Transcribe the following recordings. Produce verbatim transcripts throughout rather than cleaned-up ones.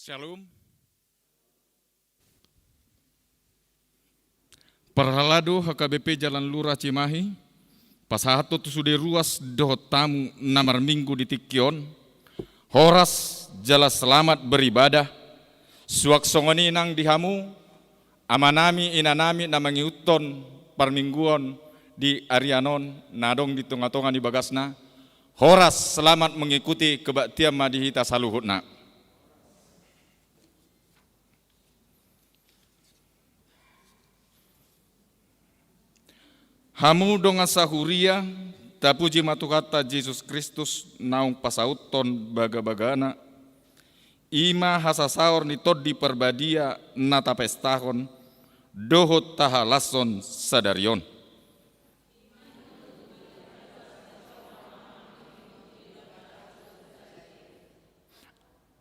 Shalom. Parhalado H K B P Jalan Lurah Cimahi, pasahathon tu sude ruas dohot tamu na marminggu di tingki on, horas jala selamat beribadah. Suang songon i nang di hamu, amanami, inanami na mangihuthon parmingguon di arian on na adong di tonga-tonga ni bagasna, horas, selamat mengikuti kebaktian ma di hita saluhutna. Hamu dongan sahuria, tapuji ma Tuhanta Jesus Kristus naung pasauthon bagabagana, i ma hasasaor ni Tondi Parbadia na tapestahon dohot tahalashon sadari on.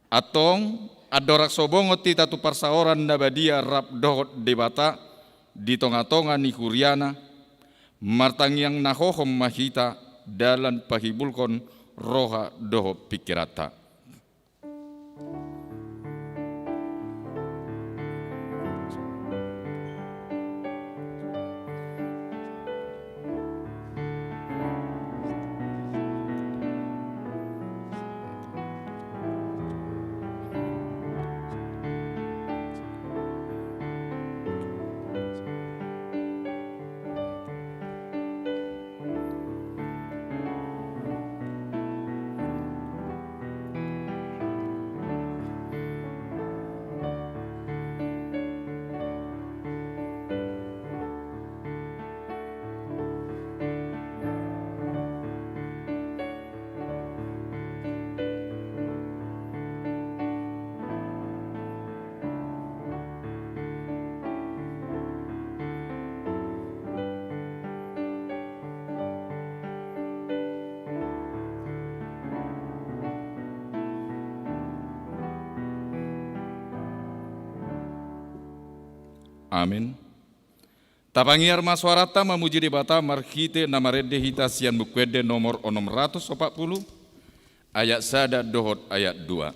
Antong, andorang so bongot hita tu parsaoran na badia rap dohot Debata di tonga-tonga ni huriana, martangiang na hohom ma hita dalan pahibulhon roha dohot pingkiranta. Amin. Tapangiar ma soaranta mamuji Debata marhite na marende hita sian Buku Ende nomor onom ratus opat pulu, ayat sada dohot ayat dua.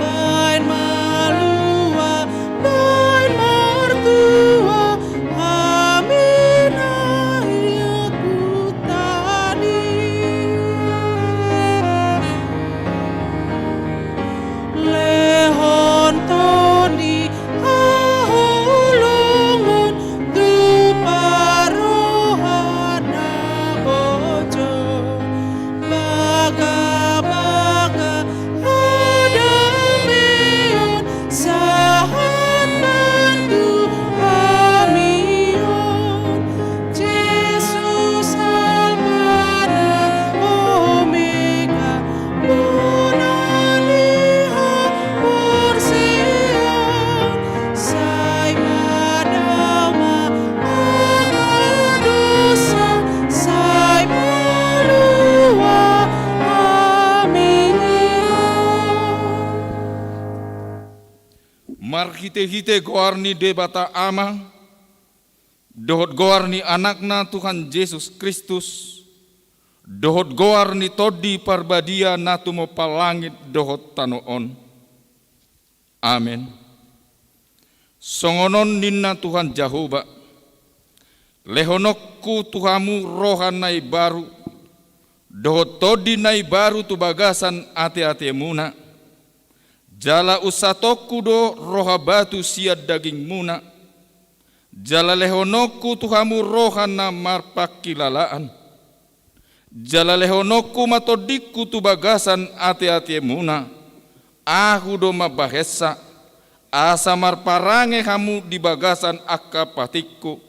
Baen malua, baen martua, hami na ia hutani. Lehon tondi haholongon tu parroha na bojong. Bagabaga hadameon sahat ma tu hami on. Jesus Alpha na Omega, bona ni haporseaon. Sai ma dao ma angka dosa, sai palua hami on. Marhitehite goar ni Debata Ama, dohot goar ni Anakna Tuhan Jesus Kristus, dohot goar ni Tondi Parbadia na tumompa langit dohot tano on. Amen. Songon on ninna Tuhan Jahowa: Lehononku tu hamu roha na imbaru, dohot tondi na imbaru tu bagasan ateatemuna. Jala unsatongku do roha batu sian dagingmuna. Jala lehononku tu hamu roha na marpangkilalaan. Jala lehononku ma tondingku tu bagasan ateatemuna, ahu do mambahensa, asa marparange hamu di bagasan angka patikku,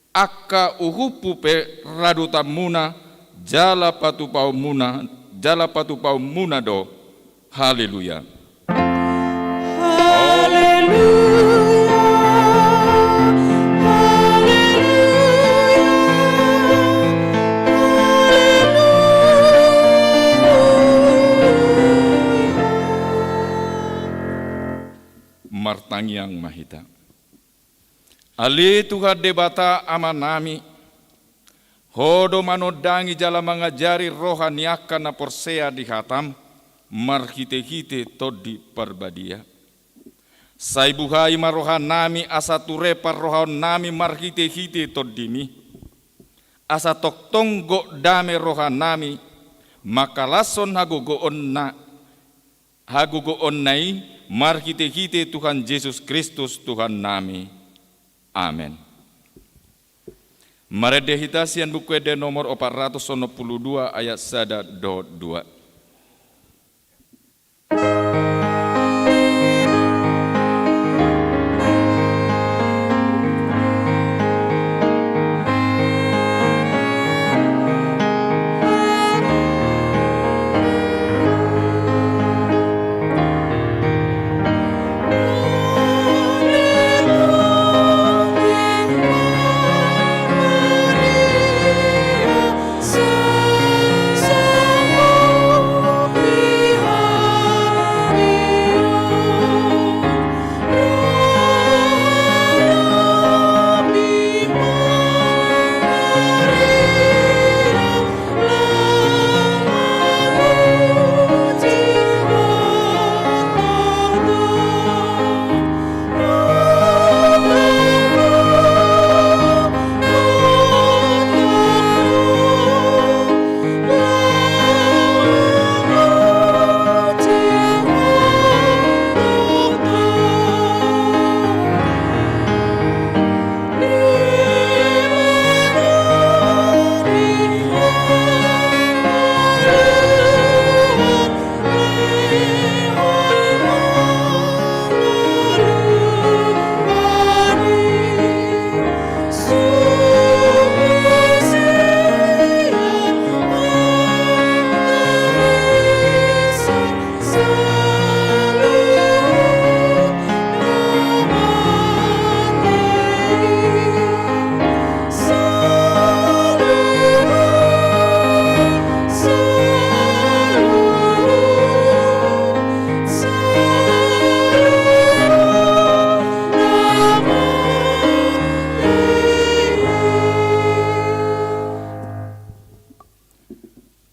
angka uhumhu pe radotanmuna, jala patupaonmuna, jala patupaonmuna do. Haleluya. Haleluya. Haleluya. Haleluya. Martangiang ma hita. Ale Tuhan Debata Amanami, Ho do manondangi jala mangajari roha ni angka na porsea di hatam marhitehite Tondi Parbadia. Sai buhai ma rohanami asa ture parrohaonnami marhitehite Tondimi. Asa tongtong gok dame rohanami mangkalashon hagogoonna, hagogoonna i marhitehite Tuhan Jesus Kristus Tuhannami. Amen. Marende hita sian Buku Ende nomor opat ratus onom pulu dua ayat sada dohot dua.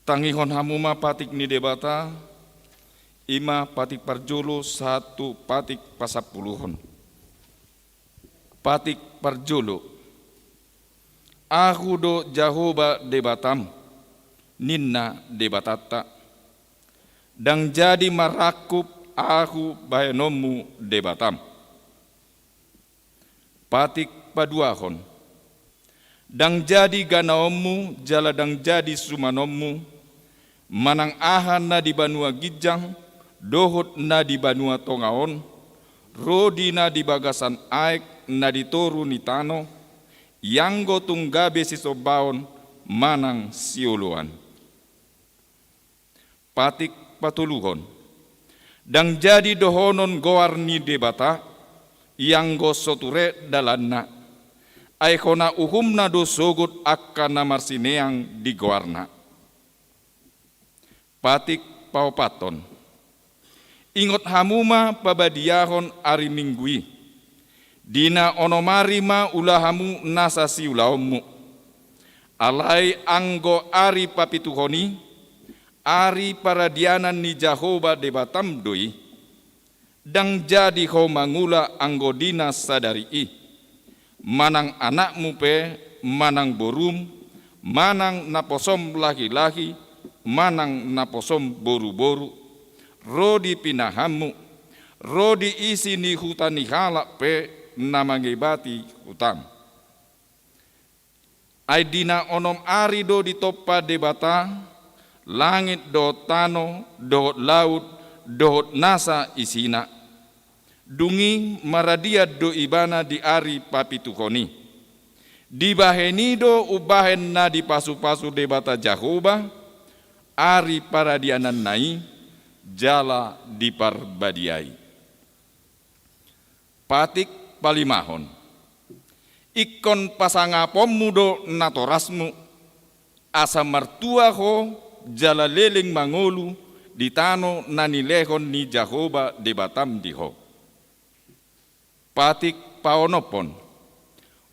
Tangihon hamu ma patik ni Debata, i ma patik parjolo sahat tu patik pasampuluhon. Patik parjolo. Ahu do Jahowa Debatam, ninna Debatanta. Ndang jadi marangkup ahu bahenonmu Debatam. Patik paduahon. Ndang jadi ganaonmu jala ndang jadi sumanonmu, manang aha na di banua ginjang dohot na di banua tonga on, ro di na di bagasan aek na di toru ni tano, ianggo tung gabe sisombaon manang sioloan. Patik patoluhon. Ndang jadi dohonon goar ni Debata, ianggo so ture dalanna. Ai hona uhumna do sogot angka na marsineang di goarna. Patik paopathon. Ingot hamu ma pabadiahon ari Minggu i. Di na onom ari ma ula hamu nasa siulaonmu. Alai anggo ari papituhon i, ari paradianan ni Jahowa Debatam do i. Ndang jadi ho mangula anggo di na sadari i, manang anakmu pe, manang borum, manang naposom lahilahi, manang naposom boruboru, ro di pinahanmu, ro di isi ni huta ni halak pe na mangebati hutam. Ai di na onom ari do ditompa Debata langit dohot tano dohot laut dohot nasa isina. Dung i maradian do ibana di ari papituhon i. Dibahen i do umbahen na dipasupasu Debata Jahowa ari paradiananna i jala diparbadiai. Patik palimahon. Ingkon pasangaponmu do natorasmu, asa martua ho jala leleng mangolu di tano na nilehon ni Jahowa Debatam di ho. Patik paonomhon.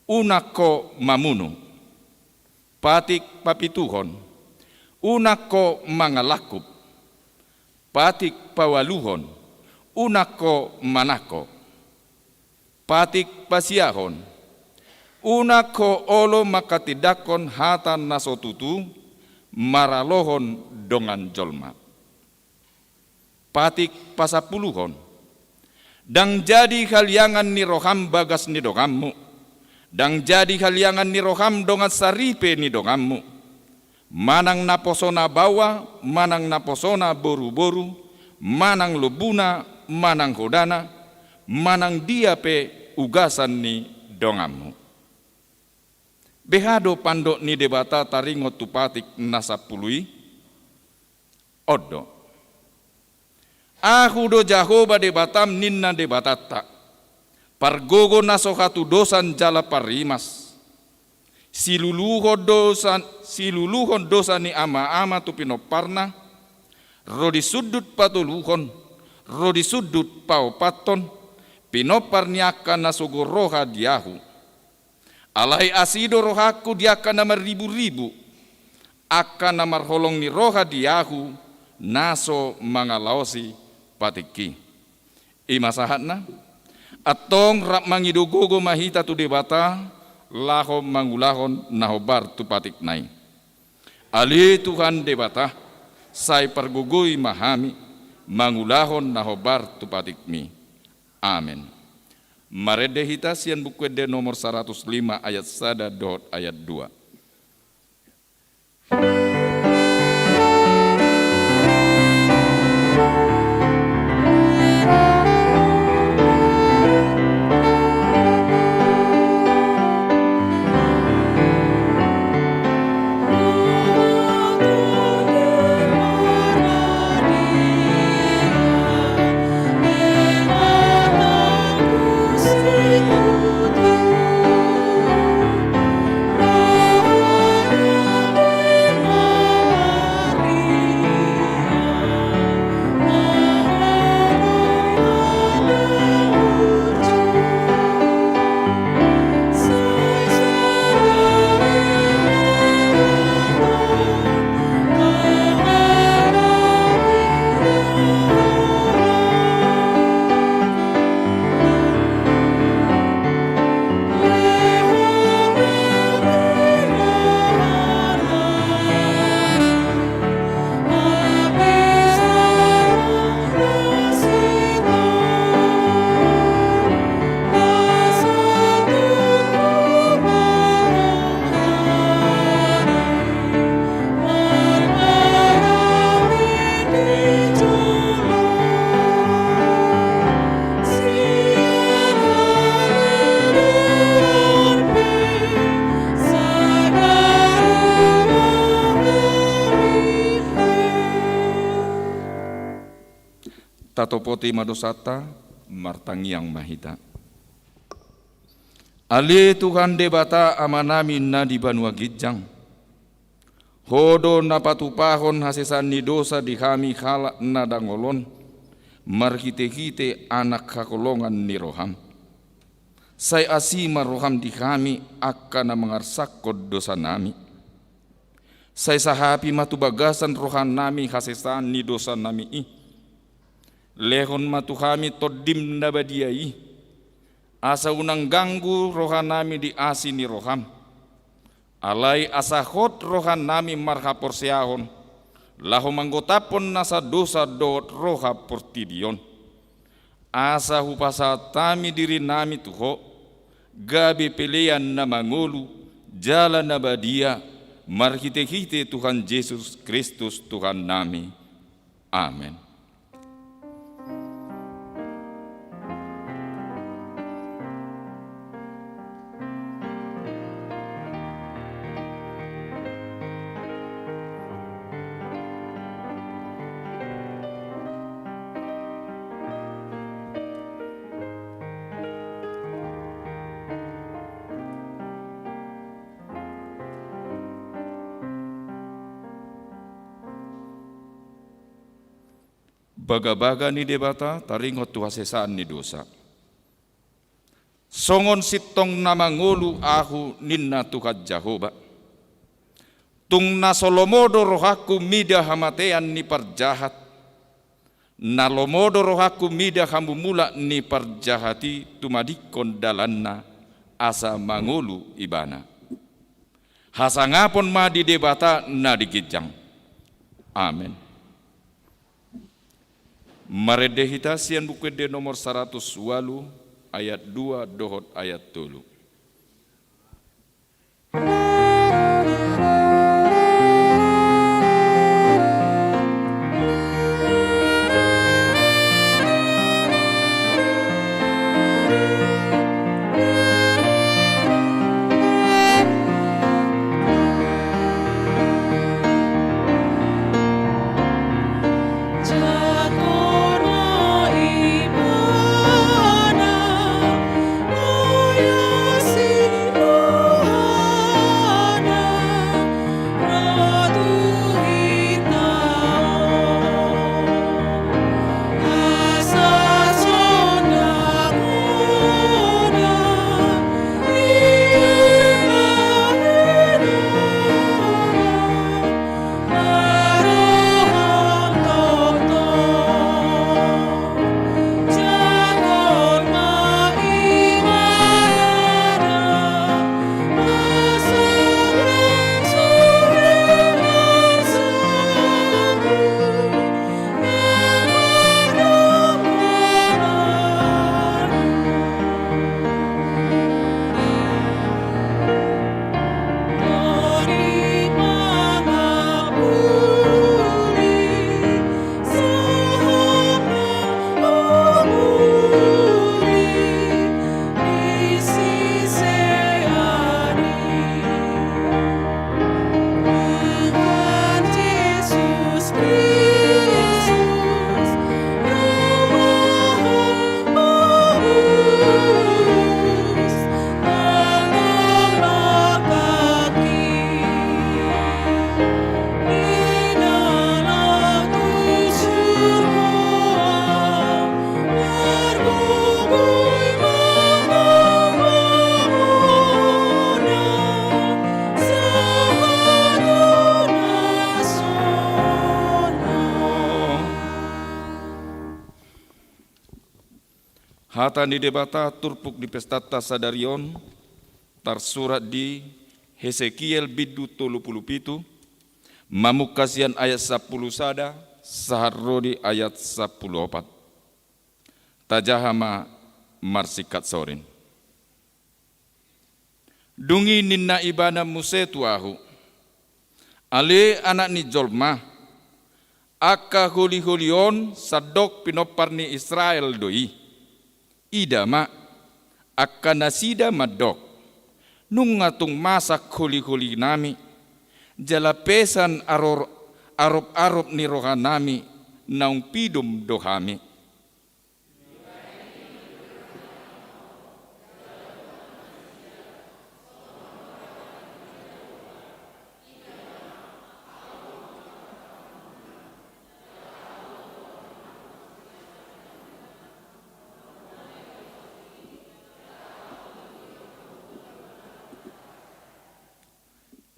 Unang ho mamunu. Patik papituhon. Unang ho mangalangkup. Patik paualuhon. Unang ho manangko. Patik pasiahon. Unang ho olo manghatindanghon hata na so tutu maralohon dongan jolma. Patik pasampuluhon. Ndang jadi haliangan ni roham bagas ni donganmu. Ndang jadi haliangan ni roham dongan saripe ni donganmu. Manang naposona baoa, manang naposona boruboru, manang lombuna, manang hodana, manang dia pe ugasan ni donganmu. Beha do pandok ni Debata taringot tu patik na sampulu i? On do. Ahu do Jahowa Debatam ninna Debatanta, pargogo na so hatudosan jala parimas. Siluluhon dosa, siluluhon dosa ni amaama tu pinomparna, ro di sundut patoluhon, ro di sundut paopathon, pinompar ni angka na sogo roha di ahu. Alai asi do rohangku di angka na marriburibu, angka na marholong ni roha di ahu, na so mangalaosi patik i. I ma sahatna, antong rap mangido gogo ma hita tu Debata, laho mangulahon na hombar tu patikna i. Ale Tuhan Debata, sai pargogoi ma hami, mangulahon na hombar tu patikmi. Amen. Marende hita sian Buku Ende nomor saratus lima ayat sada dohot ayat dua. Tatopoti ma dosanta, martangiang ma hita. Ale Tuhan Debata Amanami na di banua ginjang, Ho do na patupahon hasesaan ni dosa di hami halak na dangol on, marhitehite Anak haholongan ni roham. Sai asi ma roham di hami angka na mangarsakkon dosanami. Sai sahapi ma tu bagasan rohanami hasesaan ni dosanami i. Lehon ma tu hami Tondim na badia i, asa unang ganggu rohanami di asi ni roham. Alai asa hot rohanami marhaporseaon, laho manggotaphon nasa dosa dohot roha portibi on. Asa hupasahat hami dirinami tu Ho, gabe pelean na mangolu jala na badia, marhitehite Tuhan Jesus Kristus Tuhannami. Amen. Bagabaga ni Debata taringot tu hasesaan ni dosa. Songon sintong na mangolu ahu, ninna Tuhan Jahowa. Tung na so lomo do rohangku mida hamatean ni parjahat, na lomo do rohangku mida hamumulak ni parjahat i tumadingkon dalanna asa mangolu ibana. Hasangapon ma di Debata na di ginjang. Amen. Marende hita sian Buku Ende nomor saratus ualu, ayat dua dohot ayat tolu. Hata ni Debata turpuk di pestanta sadari on tarsurat di Hesekiel bindu tolu pulu pitu, mamungka sian ayat sampulu sada sahat ro di ayat sampulu opat. Tajaha ma marsingkat sorin. Dung i ninna ibana muse tu ahu: Ale anak ni jolma, angka holiholi on sandok pinompar ni Israel do i. Ida ma, angka nasida mandok: Nunga tung masak holiholinami, jala pesan aror-, aroparop ni rohanami, naung pidom do hami.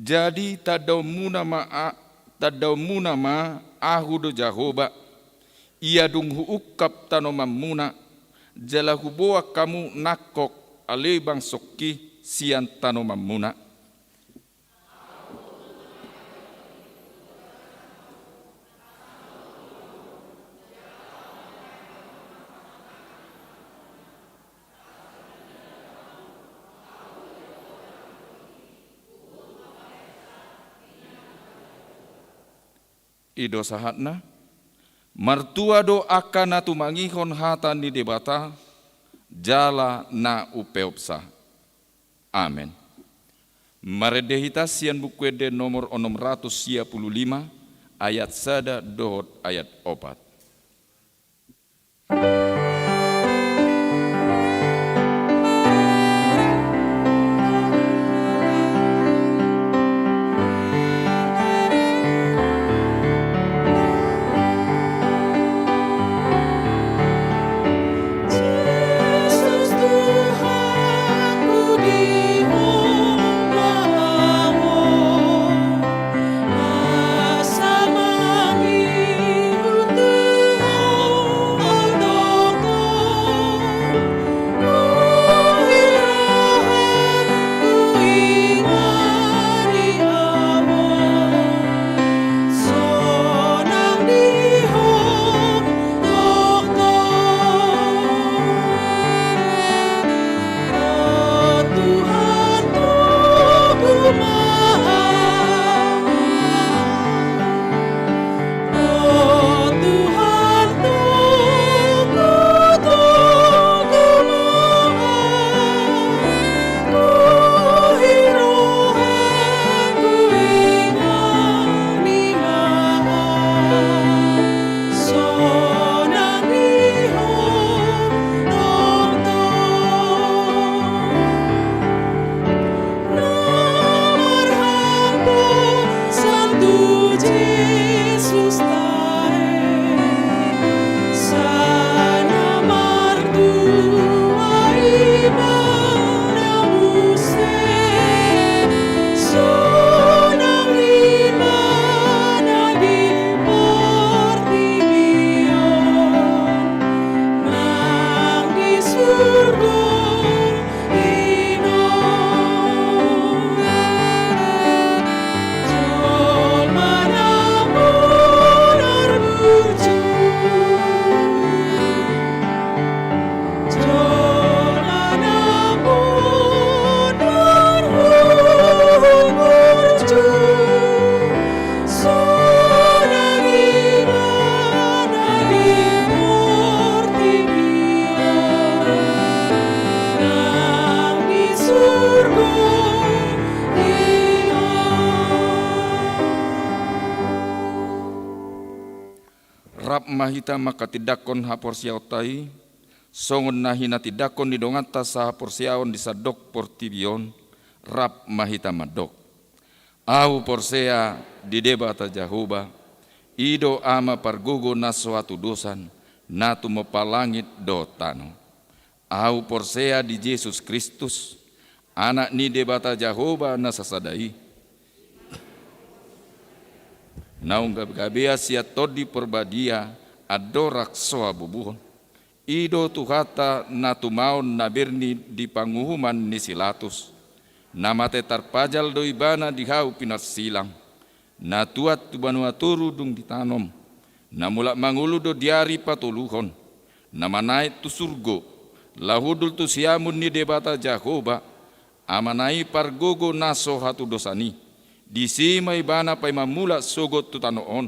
Jadi tandaonmuna ma a-, tandaonmuna ma Ahu do Jahowa, ia dung huungkap tanomanmuna, jala huboan hamu nangkok ale bangsongki sian tanomanmuna. I do sahatna. Martua do angka na tumangihon hata ni Debata jala na umpeopsa. Amen. Marende hita sian Buku Ende nomor onom ratus sia pulu lima, ayat sada dohot ayat opat. Rap ma hita manghatindanghon haporseaonta i, songon na hinatindanghon ni donganta sahaporseaon di sandok portibi on. Rap ma hita mandok. Ahu porsea di Debata Jahowa, i do Ama pargogo na so hatudosan, na tumompa langit dohot tano. Ahu porsea di Jesus Kristus, Anak ni Debata Jahowa na sasada i, naung gabegabean sian Tondi Parbadia andorang so habubuhon. I do Tuhanta na tumaon na berni di panguhuman ni si Latus. Na mate tarpajal do Ibana di hau pinarsilang. Na tuat tu banua toru dung ditanom. Na mulak mangolu do di ari patoluhon. Na manaek tu surgo, laho hundul tu siamun ni Debata Jahowa, Amana i pargogo na so hatudosan i. Disi ma Ibana paima mulak sogot tu tano on,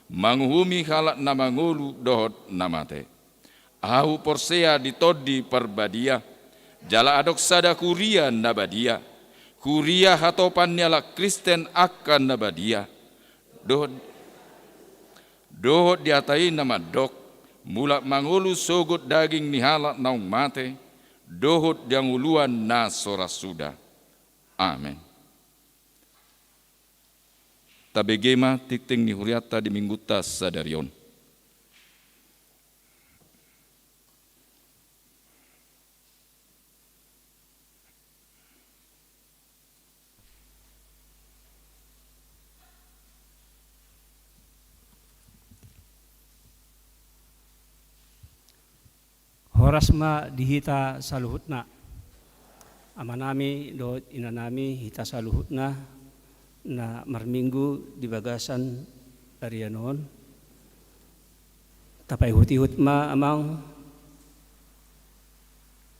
manguhumi halak na mangolu dohot na mate. Ahu porsea di Tondi Parbadia, jala adong sada huria na badia, huria hatopan ni halak Kristen angka na badia. Dohot, dohot di hata i na mandok, mulak mangolu sogot daging ni halak naung mate, dohot di hangoluan na so ra suda. Amen. Tabege ma tingting ni hurianta di Minggunta sadari on. Horas ma di hita saluhutna. Amanami dohot inanami hita saluhutna na marminggu di bagasan arian on. Tapaihutihut ma amang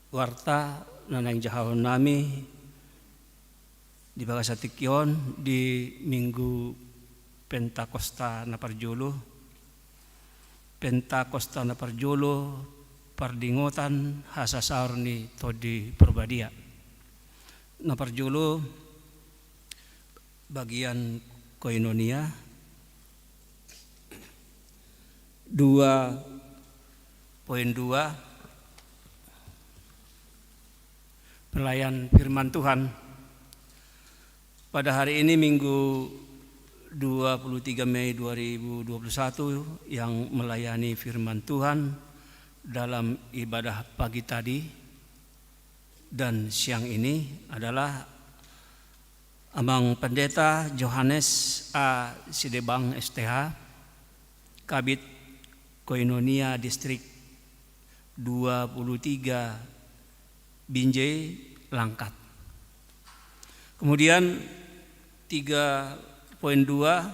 warta na naeng jahahononnami di bagasan tingki on di Minggu Pentakosta na parjolo, Pentakosta na parjolo, pardingotan hasasaor ni Tondi Parbadia. Na parjolo, bagian koinonia, dua poin dua, pelayan firman Tuhan. Pada hari ini, Minggu dua puluh tiga Mei dua ribu dua puluh satu, yang melayani firman Tuhan dalam ibadah pagi tadi dan siang ini adalah Amang Pendeta Johannes A Sidebang, S T H, Kabid Koinonia Distrik dua puluh tiga Binjai, Langkat. Kemudian, tiga poin dua,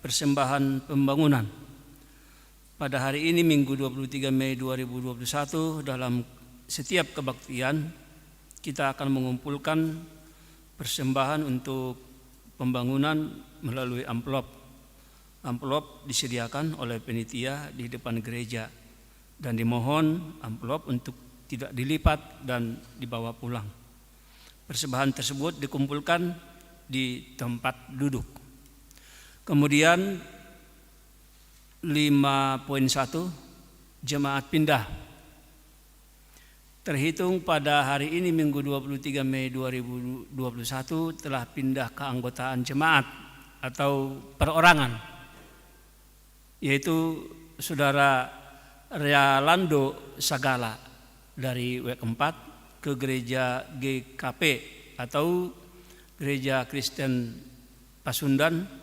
persembahan pembangunan. Pada hari ini, Minggu dua puluh tiga Mei dua ribu dua puluh satu, dalam setiap kebaktian, kita akan mengumpulkan persembahan untuk pembangunan melalui amplop. Amplop disediakan oleh panitia di depan gereja dan dimohon amplop untuk tidak dilipat dan dibawa pulang. Persembahan tersebut dikumpulkan di tempat duduk. Kemudian, lima poin satu, jemaat pindah. Terhitung pada hari ini, Minggu dua puluh tiga Mei dua ribu dua puluh satu, telah pindah keanggotaan jemaat atau perorangan, yaitu Saudara Realando Sagala dari W E K empat ke Gereja G K P atau Gereja Kristen Pasundan,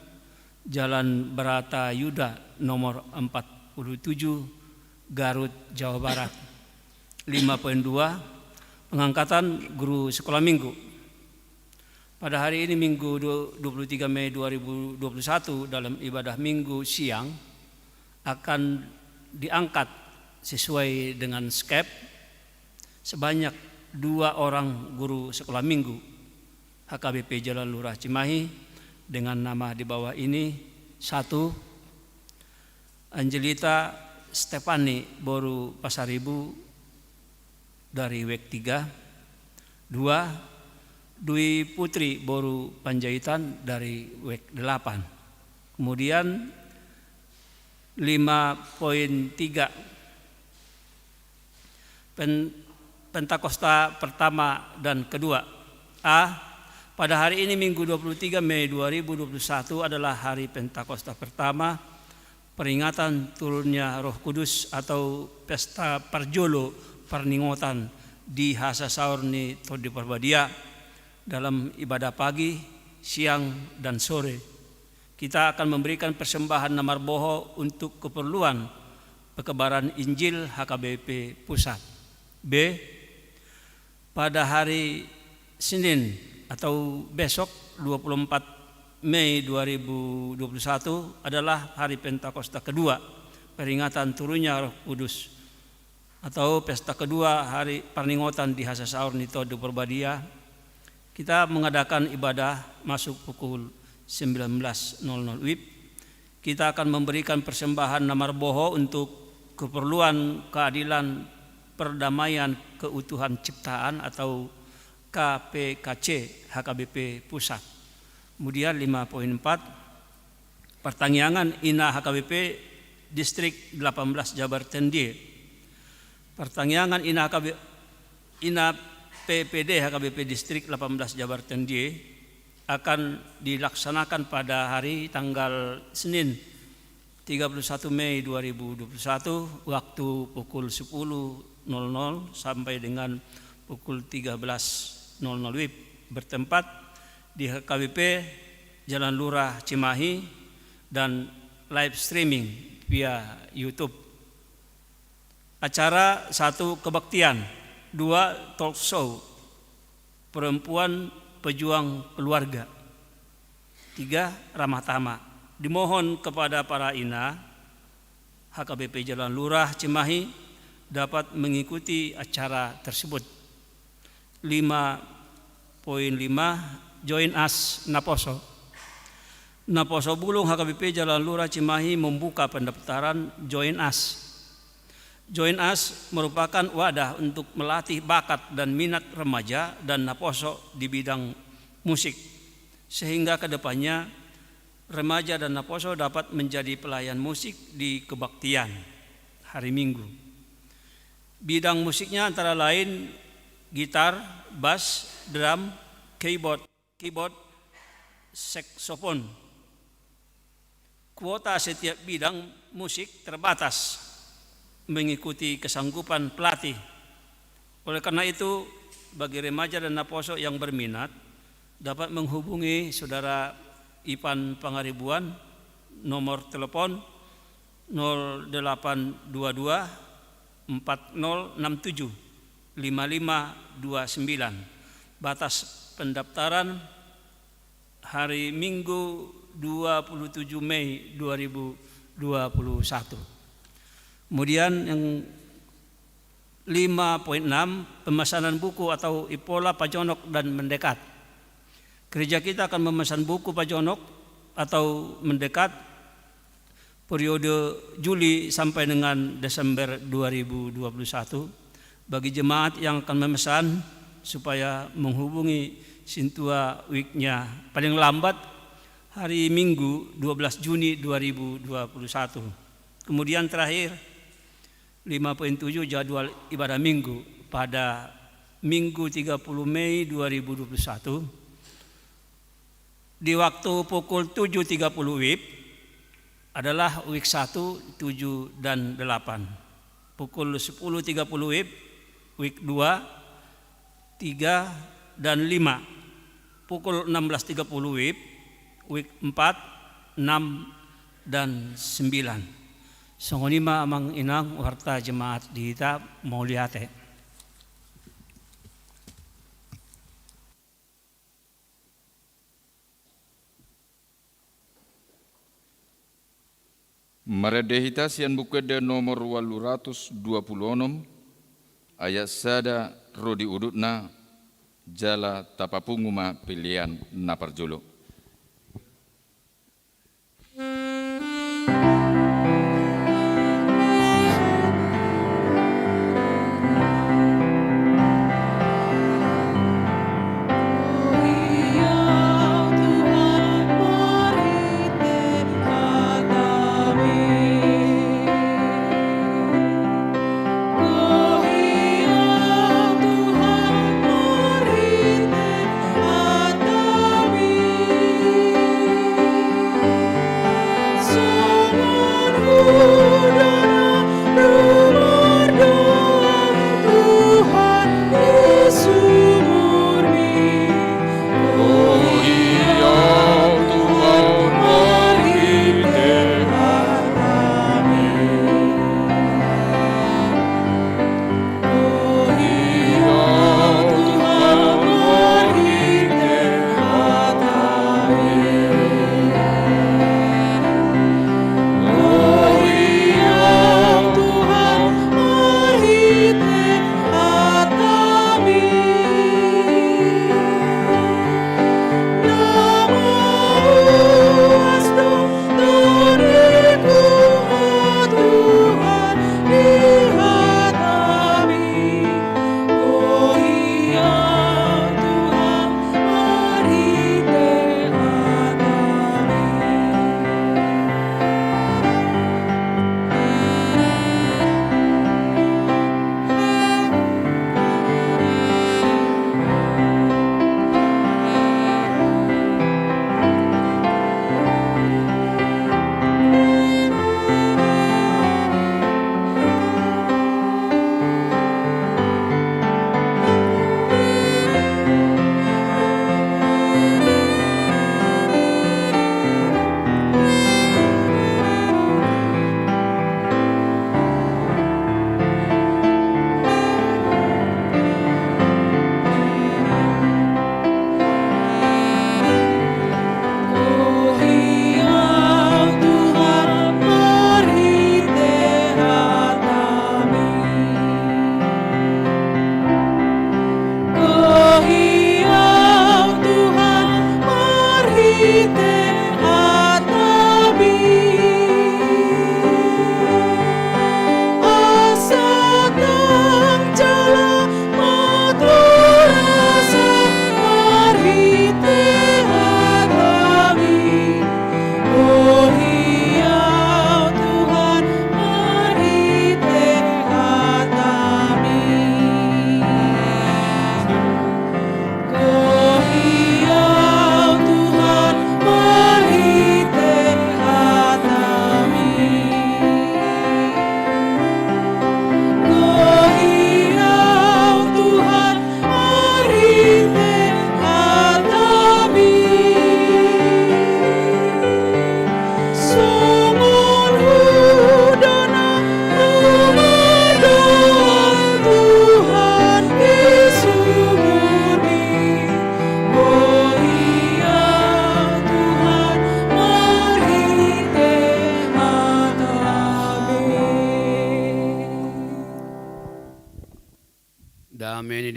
Jalan Bratayuda nomor empat puluh tujuh, Garut, Jawa Barat. Lima poin dua, pengangkatan guru sekolah minggu. Pada hari ini, Minggu du-, dua puluh tiga Mei dua ribu dua puluh satu, dalam ibadah minggu siang akan diangkat sesuai dengan skep sebanyak dua orang guru sekolah minggu H K B P Jalan Lurah Cimahi dengan nama di bawah ini: satu, Angelita Stefani boru Pasaribu dari W E K tiga. Dua, Dwi Putri boru Panjaitan dari W E K delapan. Kemudian, lima poin tiga, Pen-, Pentakosta pertama dan kedua. A, pada hari ini, Minggu dua puluh tiga Mei dua ribu dua puluh satu, adalah hari Pentakosta pertama, peringatan turunnya Roh Kudus atau pesta parjolo parningotan di hasasaor ni Tondi Parbadia dalam ibadah pagi, siang, dan sore. Kita akan memberikan persembahan na marboho untuk keperluan pekabaran Injil H K B P Pusat. B, pada hari Senin atau besok, dua puluh empat Mei dua ribu dua puluh satu, adalah hari Pentakosta kedua, peringatan turunnya Roh Kudus, atau pesta kedua hari parningotan di hasasaor ni Tondi Parbadia. Kita mengadakan ibadah masuk pukul sembilan belas nol nol W I B. Kita akan memberikan persembahan na marboho untuk keperluan keadilan, perdamaian, keutuhan ciptaan atau K P K C H K B P Pusat. Kemudian, lima poin empat, Partangiangan Ina H K B P Distrik delapan belas Jabar Tondie. Partangiangan Ina H K B, Ina P P D H K B P Distrik delapan belas Jabar Tondie akan dilaksanakan pada hari tanggal Senin, tiga puluh satu Mei dua ribu dua puluh satu, waktu pukul sepuluh nol nol sampai dengan pukul tiga belas nol nol W I B, bertempat di H K B P Jalan Lurah Cimahi, dan live streaming via YouTube. Acara satu, kebaktian. Dua, talk show perempuan pejuang keluarga. Tiga, ramah tamah. Dimohon kepada para ina H K B P Jalan Lurah Cimahi dapat mengikuti acara tersebut. Lima poin lima, Join Us Naposo. Naposo Bulung H K B P Jalan Lurah Cimahi membuka pendaftaran Join Us. Join Us merupakan wadah untuk melatih bakat dan minat remaja dan naposo di bidang musik, sehingga ke depannya remaja dan naposo dapat menjadi pelayan musik di kebaktian hari Minggu. Bidang musiknya antara lain gitar, bass, drum, keyboard, keyboard, saksofon. Kuota setiap bidang musik terbatas, mengikuti kesanggupan pelatih. Oleh karena itu, bagi remaja dan naposo yang berminat, dapat menghubungi Saudara Ipan Pangaribuan, nomor telepon nol delapan dua dua empat nol enam tujuh lima lima dua sembilan. Batas pendaftaran hari Minggu dua puluh tujuh Mei dua ribu dua puluh satu. Kemudian yang lima poin enam, pemesanan buku atau impola pajonok dan mendekat. Gereja kita akan memesan buku pajonok atau mendekat periode Juli sampai dengan Desember dua ribu dua puluh satu. Bagi jemaat yang akan memesan, supaya menghubungi sintua wiknya paling lambat hari Minggu dua belas Juni dua ribu dua puluh satu. Kemudian terakhir, lima poin tujuh, jadwal ibadah Minggu pada Minggu tiga puluh Mei dua ribu dua puluh satu, di waktu pukul tujuh tiga puluh wib adalah wik satu, tujuh, dan delapan. Pukul sepuluh tiga puluh wib, wik dua, tiga, dan lima. Pukul enam belas tiga puluh wib, wik empat, enam, dan sembilan. Songon i ma amang inang warta jemaat di hita, mauliate. Marende hita sian Buku Ende nomor ualu ratus dua pulu onom, ayat sada ro di udutna, jala tapapungu ma pelean na parjolo.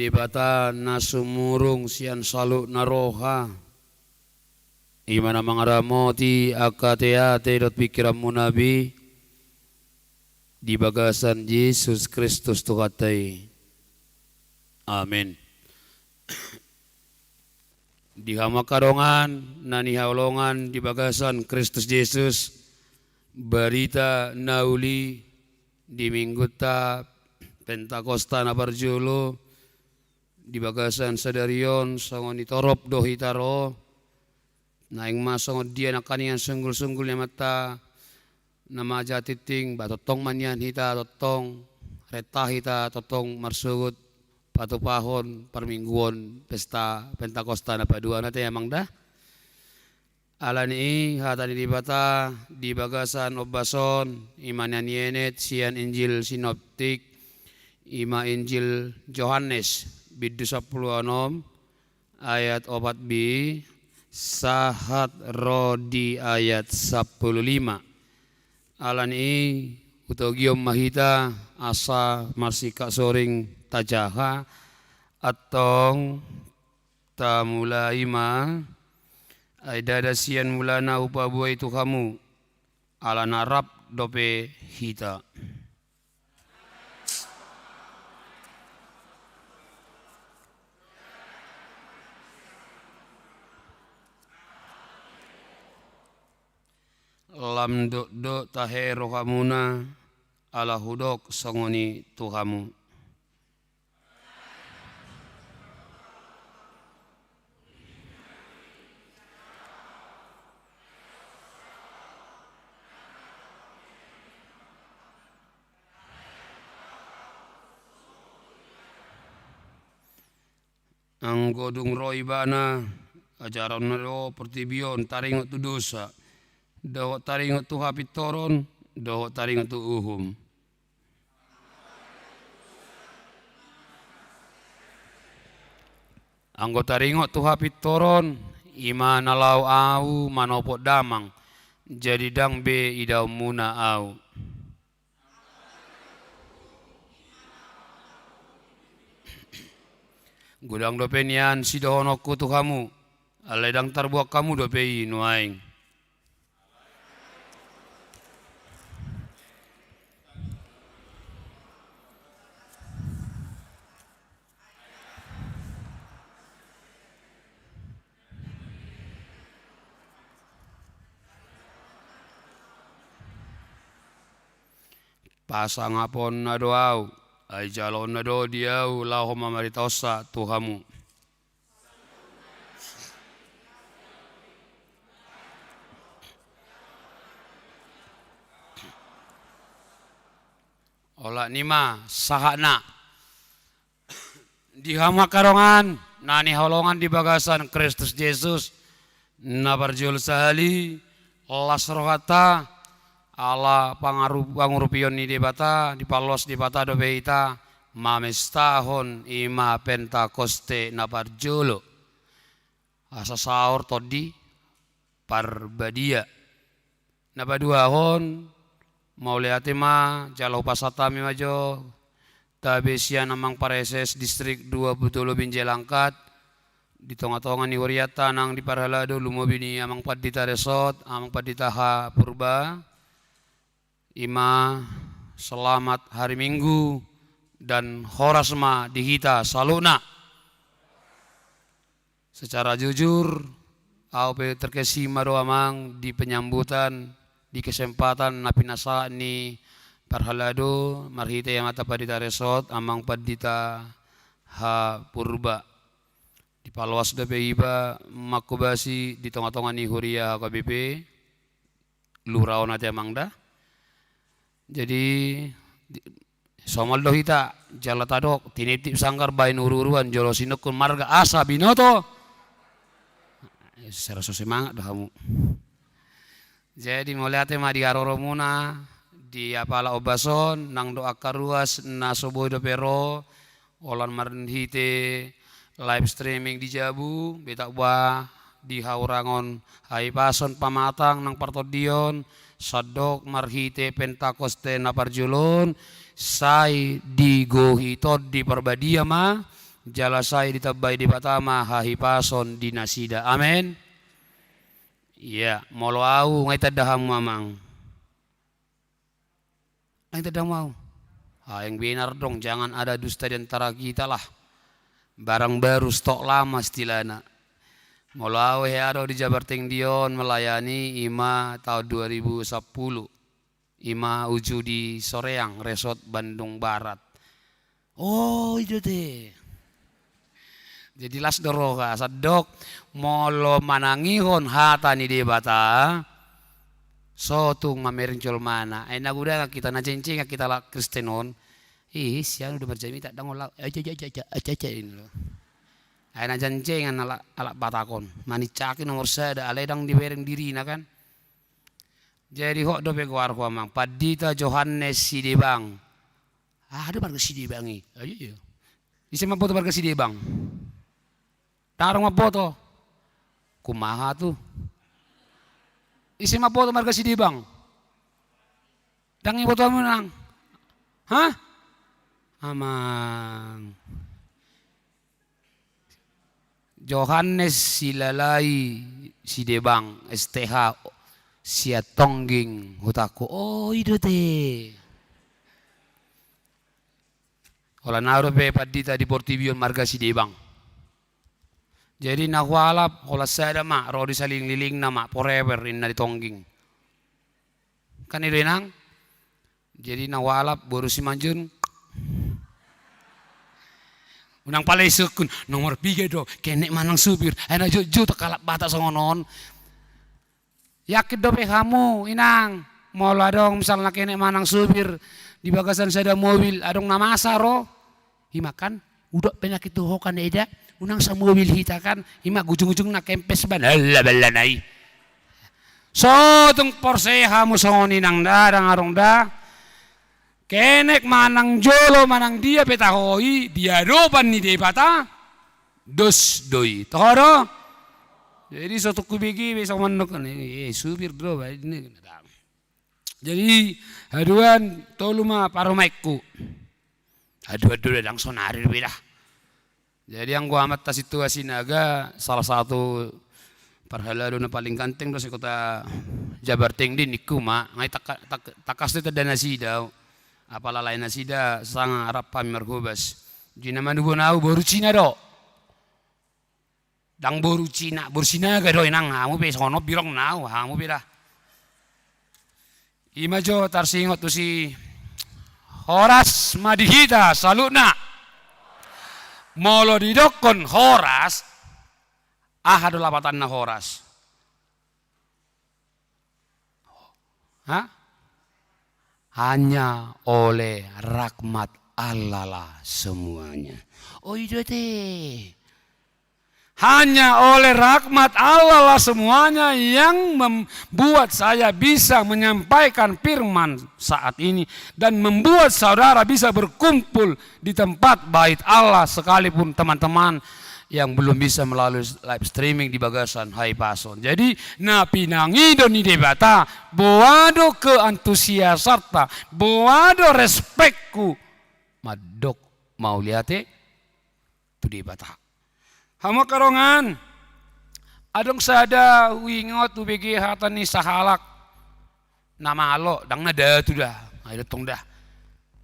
Debata na sumurung sian saluhutna roha, i ma na mangaramoti angka ateate dohot pingkiranmuna be, di bagasan Jesus Kristus Tuhanta i. Amen. Di hamu angka dongan na hinaholongan di bagasan Kristus Jesus, barita na uli di Minggunta Pentakosta na parjolo, di bagasan sadari on songon i torop do hita ro, naeng ma songon dia nangkaningan sunggulsunggul ni Amanta na manjalo tingting, ba tongtong ma nian hita tongtong renta hita tongtong marsogot patupahon parmingguon pesta Pentakosta na paduana te, Amang, da. Alani i hata ni Debata di bagasan ombas on, i ma na nienet sian Injil sinoptik, i ma Injil Johannes, bindu sampulu onom, ayat opat b, sahat ro di ayat sampulu lima. Alani i hutogihon ma hita asa marsingkat soring tajaha, antong tamulai ma. Ai ndada sian mulana hupaboa i tu hamu, ala na rap dope hita. Lam dokdok tahe rohamuna, ala hudok songon i tu hamu. Anggo dung ro Ibana, ajaronna do portibi on taringot tu dosa, dohot taringot tu hapintoron, dohot taringot tu uhum. Anggo taringot tu hapintoron, i ma na laho Ahu manopot damang, jadi ndang be idaonmuna Ahu. Godang dope nian sidohononku tu hamu, alai ndang tarbuat hamu dope i nuaeng. Pasangaponna do Ahu, ai jaloonna do di Ahu laho mamaritaonsa tu hamu. Olat ni ma sahatna. Di hamu angka dongan na hinaholongan di bagasan Kristus Jesus, na parjolo sahali, las rohanta, ala pangaru-, pangurupion ni Debata, dipaloas Debata dope hita mamestahon i ma Pentakoste na parjolo. Asa saor Tondi Parbadia. Na paduahon, mauliate ma, jala hupasahat hami ma jo tabe sian Amang Praeses Distrik dua pulu tolu Binjai Langkat, di tongatonga ni hurianta nang di parhalado, lumobi ni Amang Pandita Resort, Amang Pandita H Purba, i ma selamat hari Minggu dan horas ma di hita saluhutna. Secara jujur, ahu pe terkesima do, Amang, di penyambutan, di kesempatan na pinasahat ni parhalado marhite Amanta Pandita Resort, Amang Pandita H Purba. Dipaloas dope iba manghobasi di tongatonga ni huria H K B P. Lura on ate, Amang, da. Jadi, di-, somal do hita, jala tadok, tiniptip sanggar baen uruuruan, jolo sinungkun marga asa binoto. Eh, saraso semangat do hamu. Jadi, mauliate ma di haroromuna, di apala ombas on, nang do angka ruas na so boi dope ro, holan marhite live streaming di jabu, be tak ba di haurangon hahipason pamatang nang partondion, sandok marhite Pentakoste na parjolo on, sai digohi Tondi Parbadia ma, jala sai ditambai Debata ma hahipason di nasida. Amen. Ia, molo au, nga itanda hamu amang. Nga itanda hamu au. Aeng benar dong, jangan ada dusta di antara kita lah. Barang baru stok lama istilahna. Molo au hea do di Jabar Tingdi on melayani, ima taon dua ribu sapulu. Ima uju di Soreang, Resort Bandung Barat. Oh, i do te. Jadi las do roha, sandok molo manangihon hata ni Debata, so tung mamereng jolmana. Ai na godang hita na jengjengan hita halak Kristen on. Ih, sian udah marjamita, dang on laho. Aja, aja, aja, aja, aja, aja, ini lo. Ai na jengjengan halak, halak Batak on. Manincaki nomor sada, alai dang dibereng dirina kan. Jadi hot dope goarhu amang, Pandita Johannes Sidebang. Ah, aha do marga Sidebang i? Ayo, iyo. Ise mamboto marga Sidebang? Dang adong mamboto. Kumaha tu? Ise mamboto marga Sidebang? Dang iboto hamu nang? Hah? Amang. Johannes Silalai Sidebang, S T H, Siatongging hutangku. Oh, i do te. Holan au dope pandita di portibi on marga Sidebang. Jadi na hualap, holan sada ma, ro di salelenglelengna ma, forever, inna di Tongging. Kan i do inang? Jadi na hualap boru Simanjuntak. Unang pala isungkun, nomor piga do, kenek manang supir. Ai na jotjot halak Batak songon on. Yakin dope hamu, inang, molo adong misalna kenek manang supir di bagasan sada mobil, adong na masa ro. Ima kan, udok penyakit tu ho kan eda, unang samobil hita kan, ima ujung-ujungna kempes ban, ala ballana i. So tung porsea hamu songon i nang da, dang adong da. Kenek manang jolo manang dia pe taho i, di adopan ni Debata, dos do i. Toho do? Jadi so tung hubege be songon nangkin, eh, supir do, ba, ini. Jadi, haduan tolu ma parumaenku. Haduan do da, dang sonari dope da. Jadi anggo amanta Sintua Sinaga, salah satu parhalado na paling ganteng do se-Kota Jabar Tingdi ningku ma, nga i taka-, tak-, tangkas do itanda nasida. Apala lae nasida sanga rap hami marhobas. Jadi na manungkun au boru Cina do. Dang boru Cina, boru Sinaga do inang, hamu pe songon on birongna au, hamu pe da. Ima jo tarsingot tusi, horas ma di hita saluhutna. Molo didokkon horas, aha do lapatanna horas? Hah? Hanya oleh rahmat Allah lah semuanya. Oh, i do te. Hanya oleh rahmat Allah lah semuanya yang membuat saya bisa menyampaikan firman saat ini dan membuat saudara bisa berkumpul di tempat bait Allah, sekalipun teman-teman yang belum bisa melalui live streaming di bagasan hahipason. Jadi, na pinangido ni Debata, boha do keantusiasanta, boha do respekku, mandok mauliate tu Debata. Hamu angka dongan, adong sada huingot hubege hata ni sahalak na malo, dang na datu da, ai dontong da.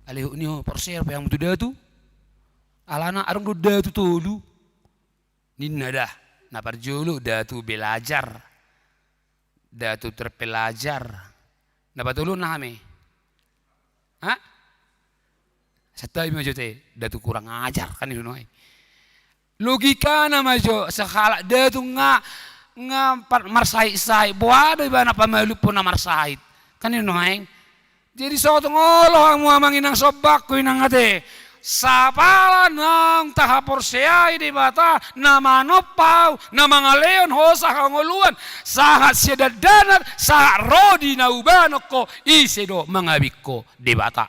Alehut ni ho porsea pe hamu tu datu. Alana adong do datu tolu. Ninna da, na parjolo datu belajar, datu terpelajar. Na patoluhon na hami? Hah? Santabi ma jo te, datu kurang ajar, kan i do nuaeng. Logikana ma jo, sahalak datu nga, nga par-, marsahit-sahit, boha do ibana pamalumhon na marsahit, kan i do nuaeng. Jadi so tung olo hamu amang inang, sombangku inang ate. Sapala naung tahaporseai Debata, na manompa au, na mangalehon hosa hangoluan, sahat sian dakdanak, sahat ro di na hubahen ho, ise do mangabing ho? Debata.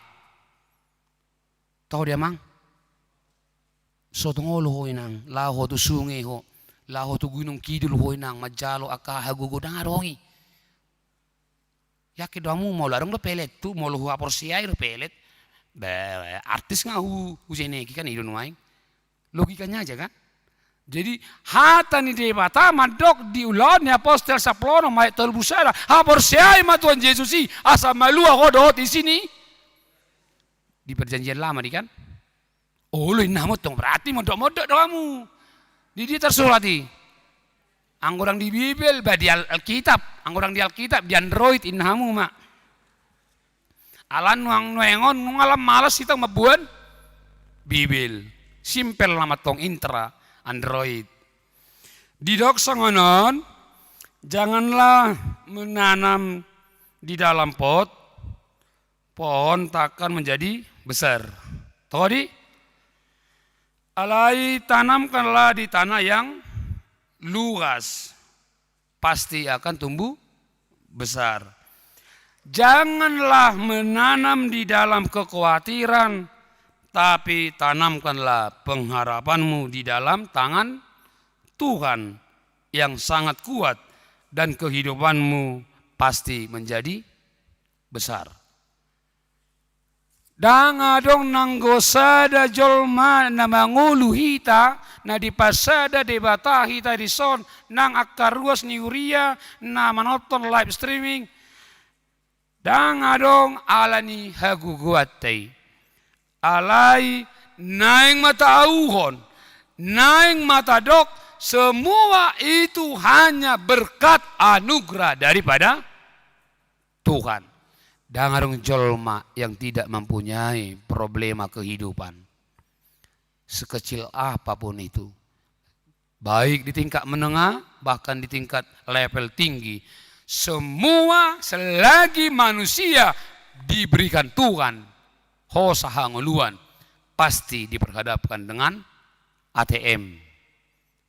Toho di amang? So tung olo ho inang, laho tu sunge ho, laho tu gunung kidul ho inang, manjalo angka hagogo, dang adong i. Yakin do hamu molo adong do pelet tu, molo huhaporseai do pelet, be, artis nga hu, huseneki, kan i do nuaeng. Logikanya aja kan? Jadi, hata ni Debata mandok di Ulaon ni Apostel sampulu onom ayat tolu pulu sada, haporseai ma Tuhan Jesus i, asa malua ho dohot isi ni. Di Perjanjian Lama di kan? Olo, inna hamu tong, berarti mondok-mondok do hamu. Di dia tersurat i? Anggo ndang di Bibel, ba di Al-, Alkitab. Anggo ndang di Alkitab, di Android, inna hamu ma. Ala nuaeng, nuaeng on nunga lam malas hita mamboan Bibel. Simpel nama tong, Intra, Android. Didok songon on, janganlah menanam di dalam pot, pohon takkan menjadi besar. Todi? Alai tanamkanlah di tanah yang luas, pasti akan tumbuh besar. Janganlah menanam di dalam kekhawatiran, tapi tanamkanlah pengharapanmu di dalam tangan Tuhan yang sangat kuat, dan kehidupanmu pasti menjadi besar. Ndang adong nanggo sada jolma na mangolu hita, na dipasada Debata hita dison, nang angka ruas ni huria na manonton live streaming. Ndang adong ala ni hagogoonta i. Alai naeng ma taauhon, naeng ma tadok, semua itu hanya berkat anugerah daripada Tuhan. Ndang adong jolma yang tidak mempunyai problema kehidupan, sekecil apapun itu, baik di tingkat menengah, bahkan di tingkat level tinggi. Semua, selagi manusia diberikan Tuhan hosa hangoluan, pasti diperhadapkan dengan A T M.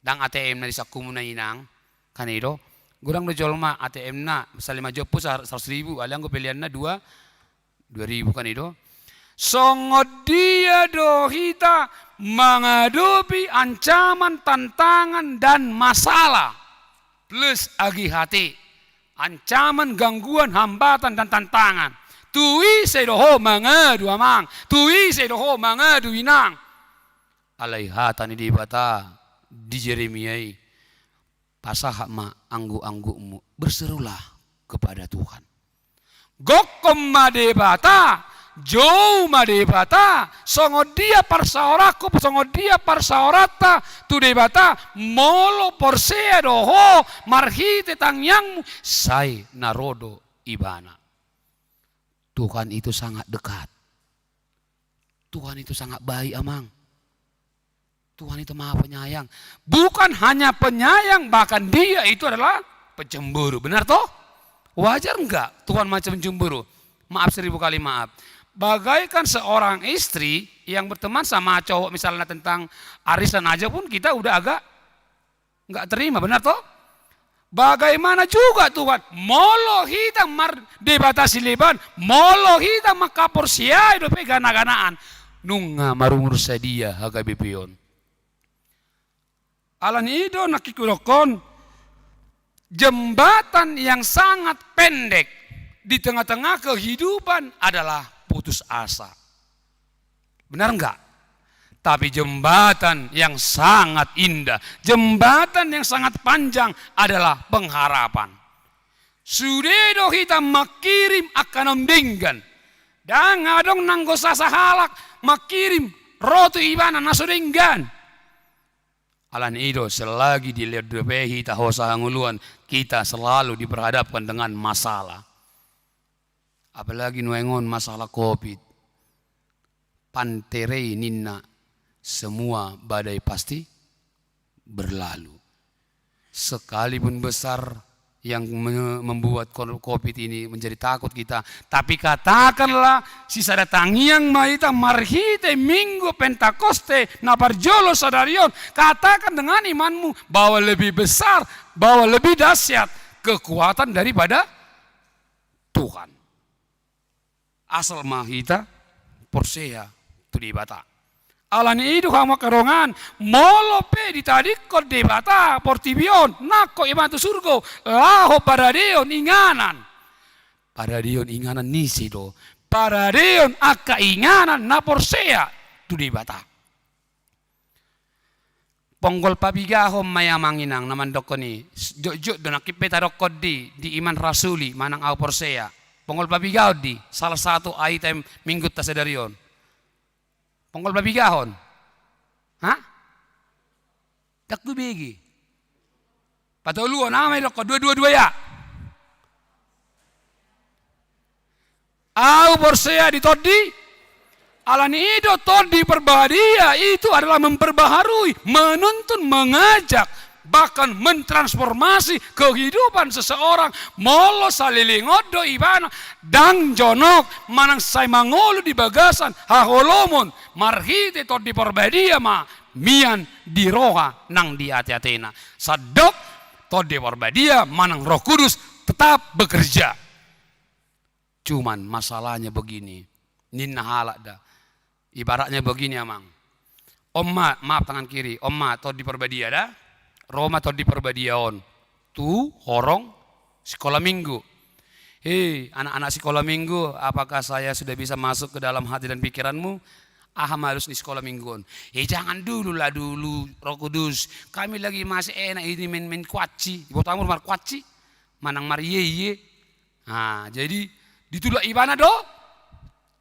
Ndang A T M na di sangkumuna, inang, kan i do. Godang do jolma A T M-na, misalna lima jompu sar-, saratus ribu, alai anggo peleanna dua, dua ribu, kan i do. Songon dia do hita mangadopi ancaman, tantangan, dan masalah, plus A G H T, ancaman, gangguan, hambatan, dan tantangan. Tu ise do ho mangadu, amang? Tu ise do ho mangadu, inang? Alai hata ni Debata di Jeremia i, pasahat ma angguk-anggukmu, berserulah kepada Tuhan. Gokkon ma Debata, jou ma Debata, songon dia parsaoranku, songon dia parsaoranta tu Debata, molo porsea do ho marhite tangiangmu, sai na ro do Ibana. Tuhan itu sangat dekat. Tuhan itu sangat baik, amang. Tuhan itu maha penyayang. Bukan hanya penyayang, bahkan Dia itu adalah pencemburu. Benar toh? Wajar enggak Tuhan macam pencemburu? Maaf, seribu kali maaf. Bagaikan seorang istri yang berteman sama cowok, misalnya tentang arisan aja pun kita udah agak nggak terima, benar toh? Bagaimana juga Tuhan, molo hita mardebata sileban, molo hita mangkaporseai dope gana-ganaan, nunga marumur sadia H K B P on. Ala ni i do nangkin hudokkon, jembatan yang sangat pendek di tengah-tengah kehidupan adalah putus asa. Benar enggak? Tapi jembatan yang sangat indah, jembatan yang sangat panjang adalah pengharapan. Sude do hita mangkirim angka naung denggan. Ndang adong nanggo sasahalak mangkirim ro tu ibana na so denggan. Ala ni i do, selagi dilehon dope hita hosa hangoluan, kita selalu diperhadapkan dengan masalah. Apalagi nuaeng on masalah covid. Panterei ninna, semua badai pasti berlalu. Sekalipun besar yang me-, membuat kor-, covid ini menjadi takut kita, tapi katakanlah sisada tangiang ma hita marhite Minggu Pentakoste na parjolo sadari on, katakan dengan imanmu bahwa lebih besar, bahwa lebih dahsyat kekuatan daripada Tuhan. Asal ma hita porsea tu Debata. Ala ni i do hamu angka dongan, molo pe ditadingkon Debata portibi on, nangkok ibana tu surgo, laho paradeon inganan. Paradeon inganan ni ise do? Paradeon angka inganan na porsea tu Debata. Ponggol pabigahon ma i amang inang na mandokkon i. Jotjot do nangkin pe tadokkon di, di Iman Rasuli manang Au Porsea. Ponggol pabigahon di, salah satu item minggunta sadari on. Ponggol pabigahon. Ha? Ndang hubege. Patoluhon, aha ma didokkon? Dua, dua, dua ya. Au porsea di Tondi. Alani i do Tondi Parbadia itu adalah memperbaharui, menuntun, mengajak, bahkan mentransformasi kehidupan seseorang. Molo saleleng on do ibana ndang jonok manang sai mangolu di bagasan haholomon, marhite Tondi Parbadia ma mian di roha nang di ateatena. Sandok Tondi Parbadia manang Roh Kudus tetap bekerja. Cuman masalahnya begini, ninna halak da. Ibaratnya begini, amang. On ma, maaf, tangan kiri, on ma Tondi Parbadia da. Ro ma Tondi Parbadia on tu horong sikola minggu. Hei, anak-anak sikola minggu, apakah saya sudah bisa masuk ke dalam hati dan pikiranmu? Aha ma alus ni sikola minggu on? Eh, jangan dulu lah dulu, Roh Kudus. Kami lagi masih enak ini main-main kuaci. Diboto hamu markuaci? Manang marieye. Nah, jadi ditulak ibana do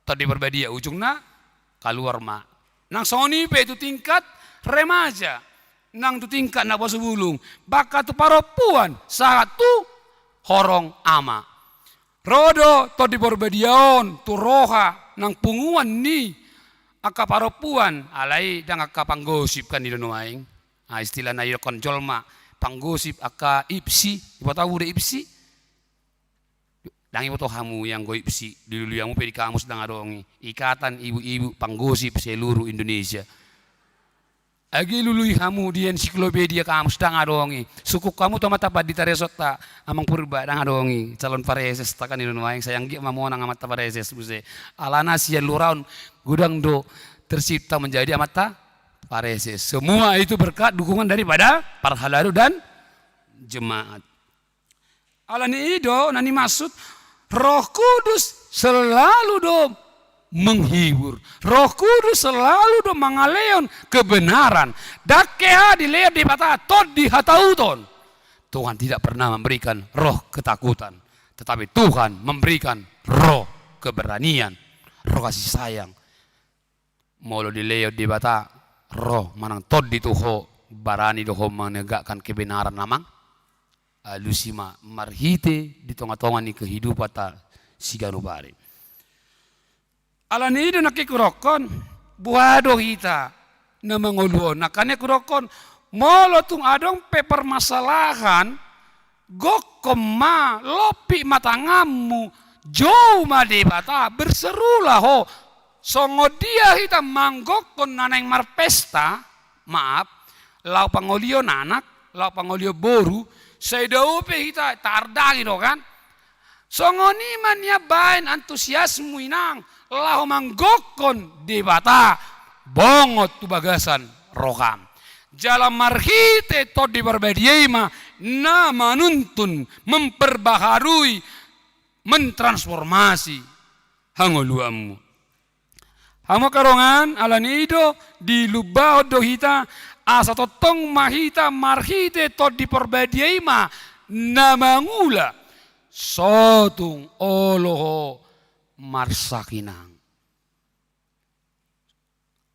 Tondi Parbadia, ujungna kaluar ma. Nang songon i pe tu tingkat remaja, nang tu tingkat na poso bulung, bahkan tu parompuan, sahat tu horong ama. Ro do Tondi Parbadia on tu roha nang punguan ni angka parompuan, alai ndang angka panggosip kan i do nuaeng. Ah, istilah na didokkon jolma, panggosip, angka ipsi, diboto hamu do ipsi? Ndang diboto hamu i anggo ipsi, dilului hamu pe di kamus ndang adong i. Ikatan Ibu-ibu Panggosip seluruh Indonesia. Age lului hamu di ensiklopedia kamus ndang adong i. Sungkun hamu tu amanta pandita resort ta, Amang Purba, ndang adong i calon pareses ta kan i do nuaeng, sai anggiat ma monang amanta pareses muse. Alana sian luraon godang do tercipta menjadi amanta pareses. Semua itu berkat dukungan daripada parhalado dan jemaat. Alani i do na nimaksud, Roh Kudus selalu do menghibur. Roh Kudus selalu do mangalehon kebenaran. Ndang keha dilehon Debata tondi hatauton. Tuhan tidak pernah memberikan roh ketakutan, tetapi Tuhan memberikan roh keberanian, roh kasih sayang. Molo dilehon Debata roh manang tondi tu ho, barani do ho menegakkan kebenaran, amang. Alusi ma marhite di tonga-tonga ni kehidupanta siganup ari. Alani i do nangkin hudokkon, boha do hita na mangolu on? Nangkin hudokkon, molo tung adong pe permasalahan, gokkon ma, lompit ma tanganmu, jou ma Debata, berserulah ho. Songon dia hita manggokkon na naeng marpesta, maaf, laho pangolion anak, laho pangolion boru, sai dao pe hita taardangi do kan? Songon i ma nian baen antusiasmu inang, laho manggokkon Debata, bongot tu bagasan roham. Jala marhite Tondi Parbadia i ma na manuntun, memperbaharui, mentransformasi hangoluanmu. Hamu angka dongan, alani i do dilumbahon do hita, asa tongtong ma hita marhite Tondi Parbadia i ma na mangula, so tung olo ho marsak inang.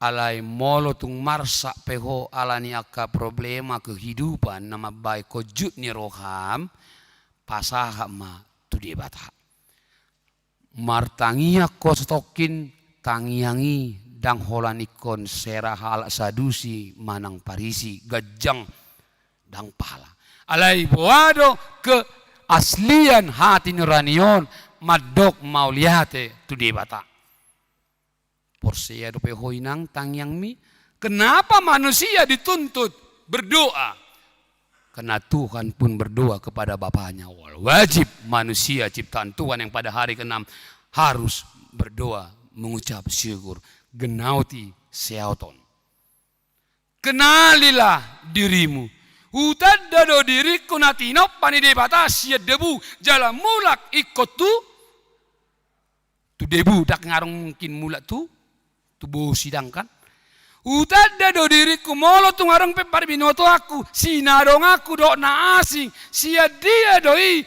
Alai molo tung marsak pe ho alani angka problema kehidupan na mambahen konjut ni roham, pasahat ma tu Debata. Martangiang ho satongkin, tangiang i ndang holan ingkon sera halak Sadusi manang Parisi, ganjang ndang pala. Alai boha do keaslian hati nurani on, mandok mauliate tu Debata. Porsea dope ho inang tangiangmi? Kenapa manusia dituntut berdoa? Karena Tuhan pun berdoa kepada Bapanya. Wal wajib manusia ciptaan Tuhan yang pada hari keenam harus berdoa, mengucap syukur. Genauti seaton. Kenalilah dirimu. Hutanda do diringku na tinompa ni Debata sian debu, jala mulak ingkon tu, tu debu, ndang adong mungkin mulak tu, tu bosi, ndang kan? Hutanda do diringku molo tung adong pe parbinotoanku, sinadonganku dohot na asing, sian dia do i?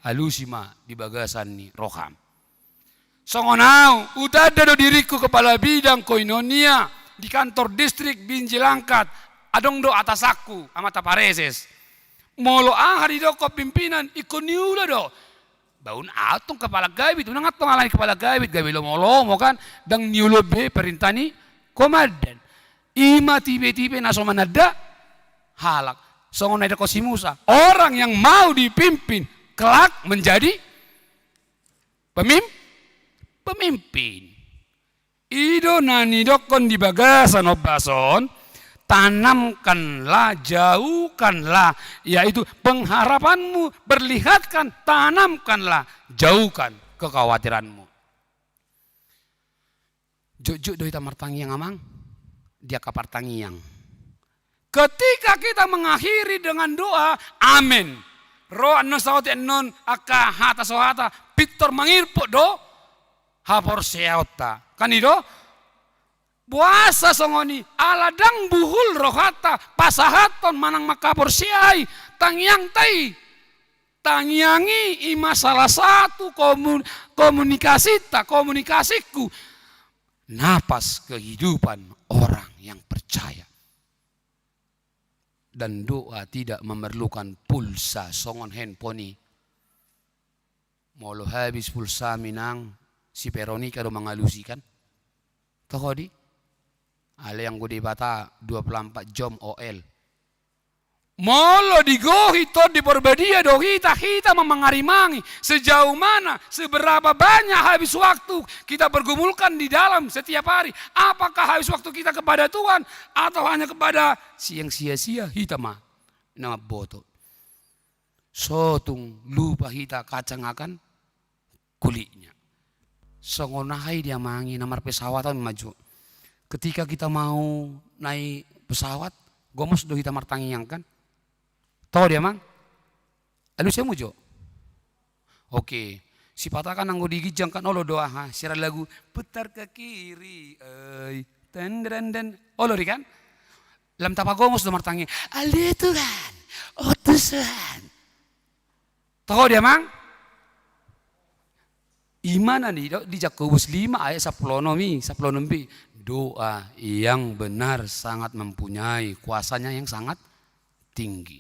Alusi ma di bagasan ni roham. Songon au, hutanda do diringku kepala bidang koinonia di kantor distrik Binjai Langkat, adong do atasanku, amanta pareses. Molo aha didokkon pimpinan, ingkon niula do. Ba unang antong kepala gabit, unang antong alani kepala gabit, gabe lomo-lomo kan, ndang niula be perintah ni komandan. I ma tipe-tipe na so mananda halak. Songon na didokkon si Musa, orang yang mau dipimpin kelak menjadi pemim-, pemimpin. I do na nidokkon di bagasan ombas on, tanamkanlah, jauhkanlah, yaitu pengharapanmu, perlihatkan, tanamkanlah, jauhkan kekhawatiranmu. Jotjot do hita martangiang, amang, di angka partangiang. Ketika kita mengakhiri dengan doa, amin. Ro annon saotik annon angka hata so hata, pintor mangirput do haporseaonta. Kan i do? Boasa songon i, ala ndang buhul rohanta pasahathon manang mangkaporseai, tangiangta i. Tangiang i, i ma salah satu komun-, komunikasinta, komunikasingku. Napas kehidupan orang yang percaya. Dan doa tidak memerlukan pulsa songon handphone i. Molo habis pulsa, minang si Veronica do mangalusi kan. Toho di? Alai anggo Debata dua puluh empat jam O L. Molo digohi Tondi Porbadia do hita, hita ma mangarimangi sejauh mana, seberapa banyak habis waktu kita pergumulkan di dalam setiap hari. Apakah habis waktu kita kepada Tuhan atau hanya kepada siang sia-sia hita ma na mamboto. Sotung lupa hita kacang akan kulitnya. Songon aha i di amang i na marpesawat on ma jo. Ketika kita mau naik pesawat, gomos do hita martangiang kan? Toho di amang? Alusi hamu jo. Oke. Sipata kan anggo di ginjang kan olo do aha, siaran lagu putar ke kiri, oi. Ten, den, den. Olo di kan? Lam tapagomos do martangiang. Ale Tuhan, o Tuhan. Toho di amang? I ma na nidok di Jakobus lima ayat sampulu onom i, sampulu onom b. Doa yang benar sangat mempunyai kuasanya yang sangat tinggi.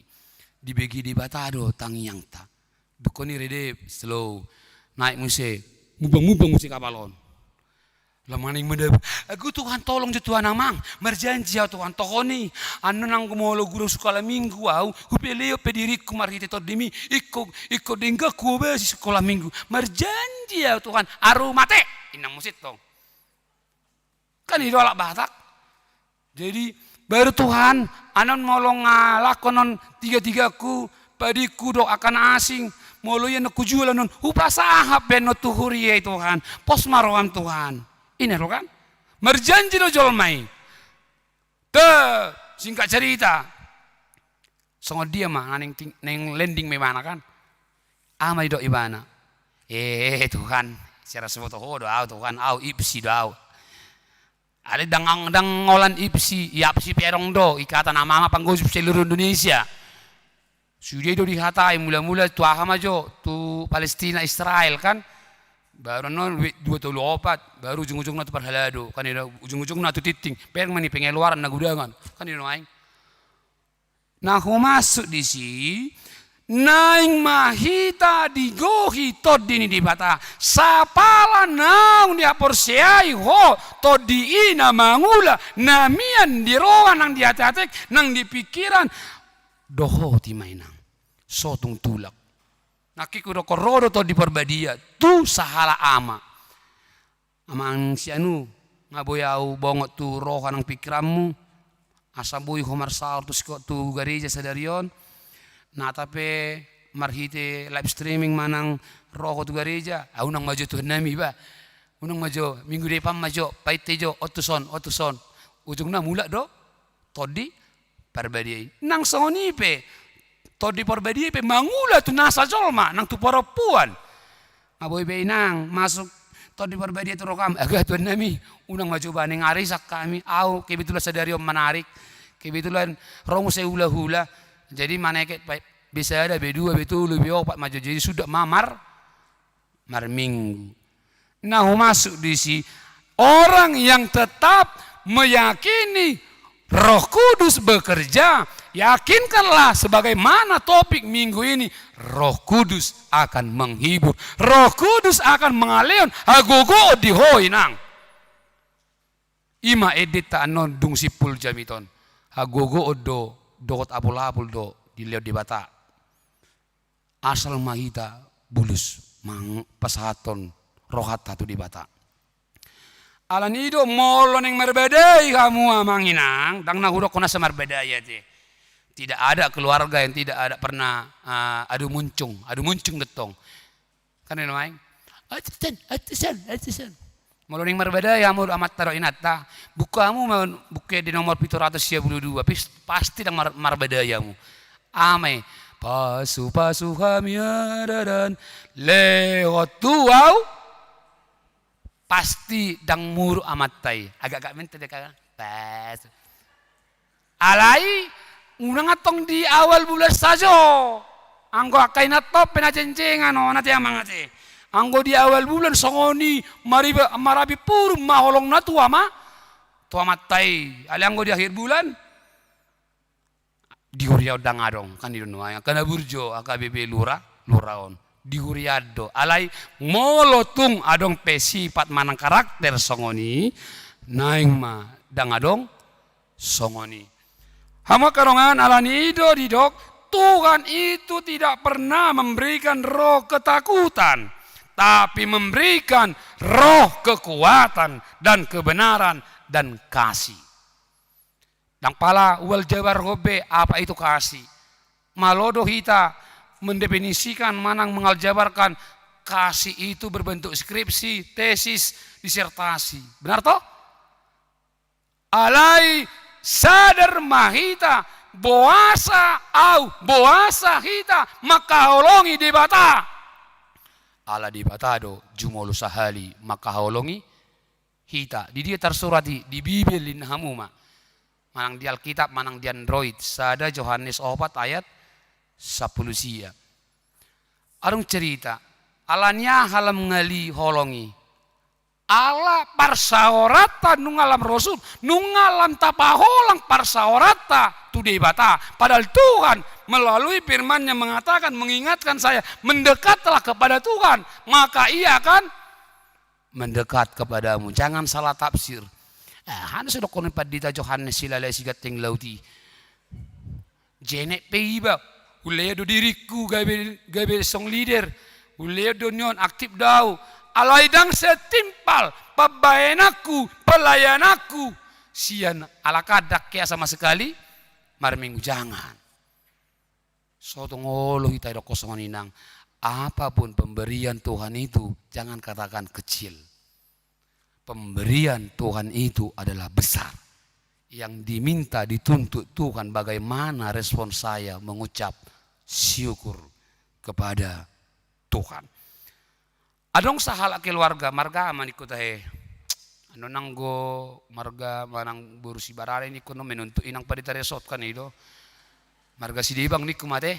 Dibege Debata do tangiangta. Dungkon i rede slow. Naik muse, mubang-mubang muse kapal on. Lam naeng madabu. Agu Tuhan, tolong jo Tuhan amang. Marjanji au Tuhan, toho ni. Annon anggo molo guru sikola minggu au, hupelehon pe diringku marhite Tondimi. Ingkon, ingkon denggan huobasi sikola minggu. Marjanji au Tuhan, aru mate. Inang muse tong. Kan i do halak Batak. Jadi, baru Tuhan, annon molo nga lakonon tiga-tigaku, padingku dohot angka na asing, molo ia annon hujual annon, hupasahap be annon tu huria i Tuhan, pos ma roham Tuhan. I na do kan? Marjanji do jolma i. Te, singkat cerita. Songon dia ma, naeng ting-, naeng landing ma ibana kan? Aha ma didok ibana? Eh, Tuhan, siaran saboto ho do au, Tuhan, au ipsi do au. Alai ndang, ndang holan ipsi, iapsi pe adong do, ikatan ama-ama panggosip seluruh Indonesia. Sude do dihatai, mula-mula tu aha ma jo, tu Palestina, Israel kan. Baru annon dua tolu opat, baru ujung-ujungna tu parhalado, kan i do ujung-ujungna tu tingting, perang ma ni pengeluaran na gudangan, kan i do nuaeng. Na humaksud disi, naeng ma hita digohi Tondi ni Debata, sapala naung dihaporseai ho Tondi i na mangula, na mian di roha nang di ate-atek, nang di pingkiran, dohot i ma inang, sotung tulak. Nangkin hudokkon ro do Tondi Porbadia, tu sahalak ama. Amang si anu, nga boi au bongot tu roha nang pingkiranmu, asa boi ho marsaor tu siko-, tu gareja sadari on, nata pe marhite live streaming manang ro ho tu gareja, ah, unang ma jo Tuhannami ba, unang ma jo, minggu depan ma jo, painte jo, on tuson, on tuson. Ujungna mulak do Tondi Porbadia i. Nang songon i pe, Tondi Porbadia i pe mangula tu nasa jolma, nang tu parompuan. Nga boi be inang masuk Tondi Parbadia tu roham, aga tuan nami, unang ma jo baning arisak hami, au kebetulan sadari on manarik, kebetulan ro muse hulahula, jadi maneke be sada, be dua, be tolu, be opat ma jo, jadi suda ma mar, marminggu. Nah, masuk di si orang yang tetap meyakini Roh Kudus bekerja, yakinkanlah sebagaimana topik minggu ini, Roh Kudus akan menghibur, Roh Kudus akan mangalehon hagogoon di ho inang. Ima edetta annon dung simpul jamita on. Hagogoon do, dohot apulapul do dilehon Debata. Asal ma hita bulus mang-, pasahathon rohanta tu Debata. Alani i do molo naeng marbadai hamu amang inang, ndang na hudokkon asa marbadai ate. Tidak ada keluarga yang tidak ada pernah, ah, adu muncung, adu muncung do tong. Kan i do nuaeng. Ate sian, ate sian, ate sian. Molo naeng marbadai hamu amanta dohot inanta, buka hamu ma buku ende nomor pitu ratus sia pulu dua, pis-, pasti ndang mar-, marbadai hamu. Aha ma i, pasupasu hami adadan, lehon tu au. Pasti ndang muruk amanta i. Agak-agak menta dia kan. Pas. Alai, unang antong di awal bulan sajo. Anggo angka inanta on pe na jengjengan on ate amang ate. Anggo di awal bulan songon i mariba-, marabi purun ma holongna tu ama-, tu amanta i. Alai anggo di akhir bulan, di huria on ndang adong, kan i do nuaeng. Angka na burju, angka B P lura, lura on. Di huria on do. Alai, molo tung adong pe sipat manang karakter songon i, naeng ma ndang adong songon i. Hamu angka dongan, alani i do didok, Tuhan itu tidak pernah memberikan roh ketakutan, tapi memberikan roh kekuatan dan kebenaran dan kasih. Ndang pala hualjabarhon be apa itu kasih. Malo do hita mendefinisikan manang mengaljabarkan kasih itu berbentuk skripsi, tesis, disertasi. Benar toh? Alai sadar ma hita, boasa au, boasa hita mangkaholongi Debata. Ala Debata do jumolo sahali mangkaholongi hita. Di dia tarsurat i? Di Bibel, inna hamu ma. Manang di Alkitab, manang di Android. Sada Johannes opat ayat sampulu sia. Adong cerita, alani aha lam ngali holong i? Ala parsaoranta nunga lam rosul, nunga lam tapaholang parsaoranta tu Debata. Padahal Tuhan melalui firman-Nya mengatakan, mengingatkan saya, mendekatlah kepada Tuhan, maka Ia akan mendekat kepadamu. Jangan salah tafsir. Ah, aha na so didokkon ni Pandita Johannes Silalai Siganteng Laut i? Jenek pe iba, hulehon do diringku gabe, gabe song leader, hulehon do nion aktif do au, alai ndang setimpal pambahenanku, pelayananku sian halak an, ndang hea sama sekali marminggu, jangan. So tung olo hita didokkon songon i nang, apapun pemberian Tuhan itu, jangan katakan kecil. Pemberian Tuhan itu adalah besar. Yang diminta, dituntut Tuhan, bagaimana respon saya mengucap syukur kepada Tuhan. Adong sahalak keluarga, marga aha ma ningku tahe? Annon anggo marga manang boru Sibarani ningku, annon menuntut inang Pandita Resort kan i do. Marga Sidibang ningku ma tahe?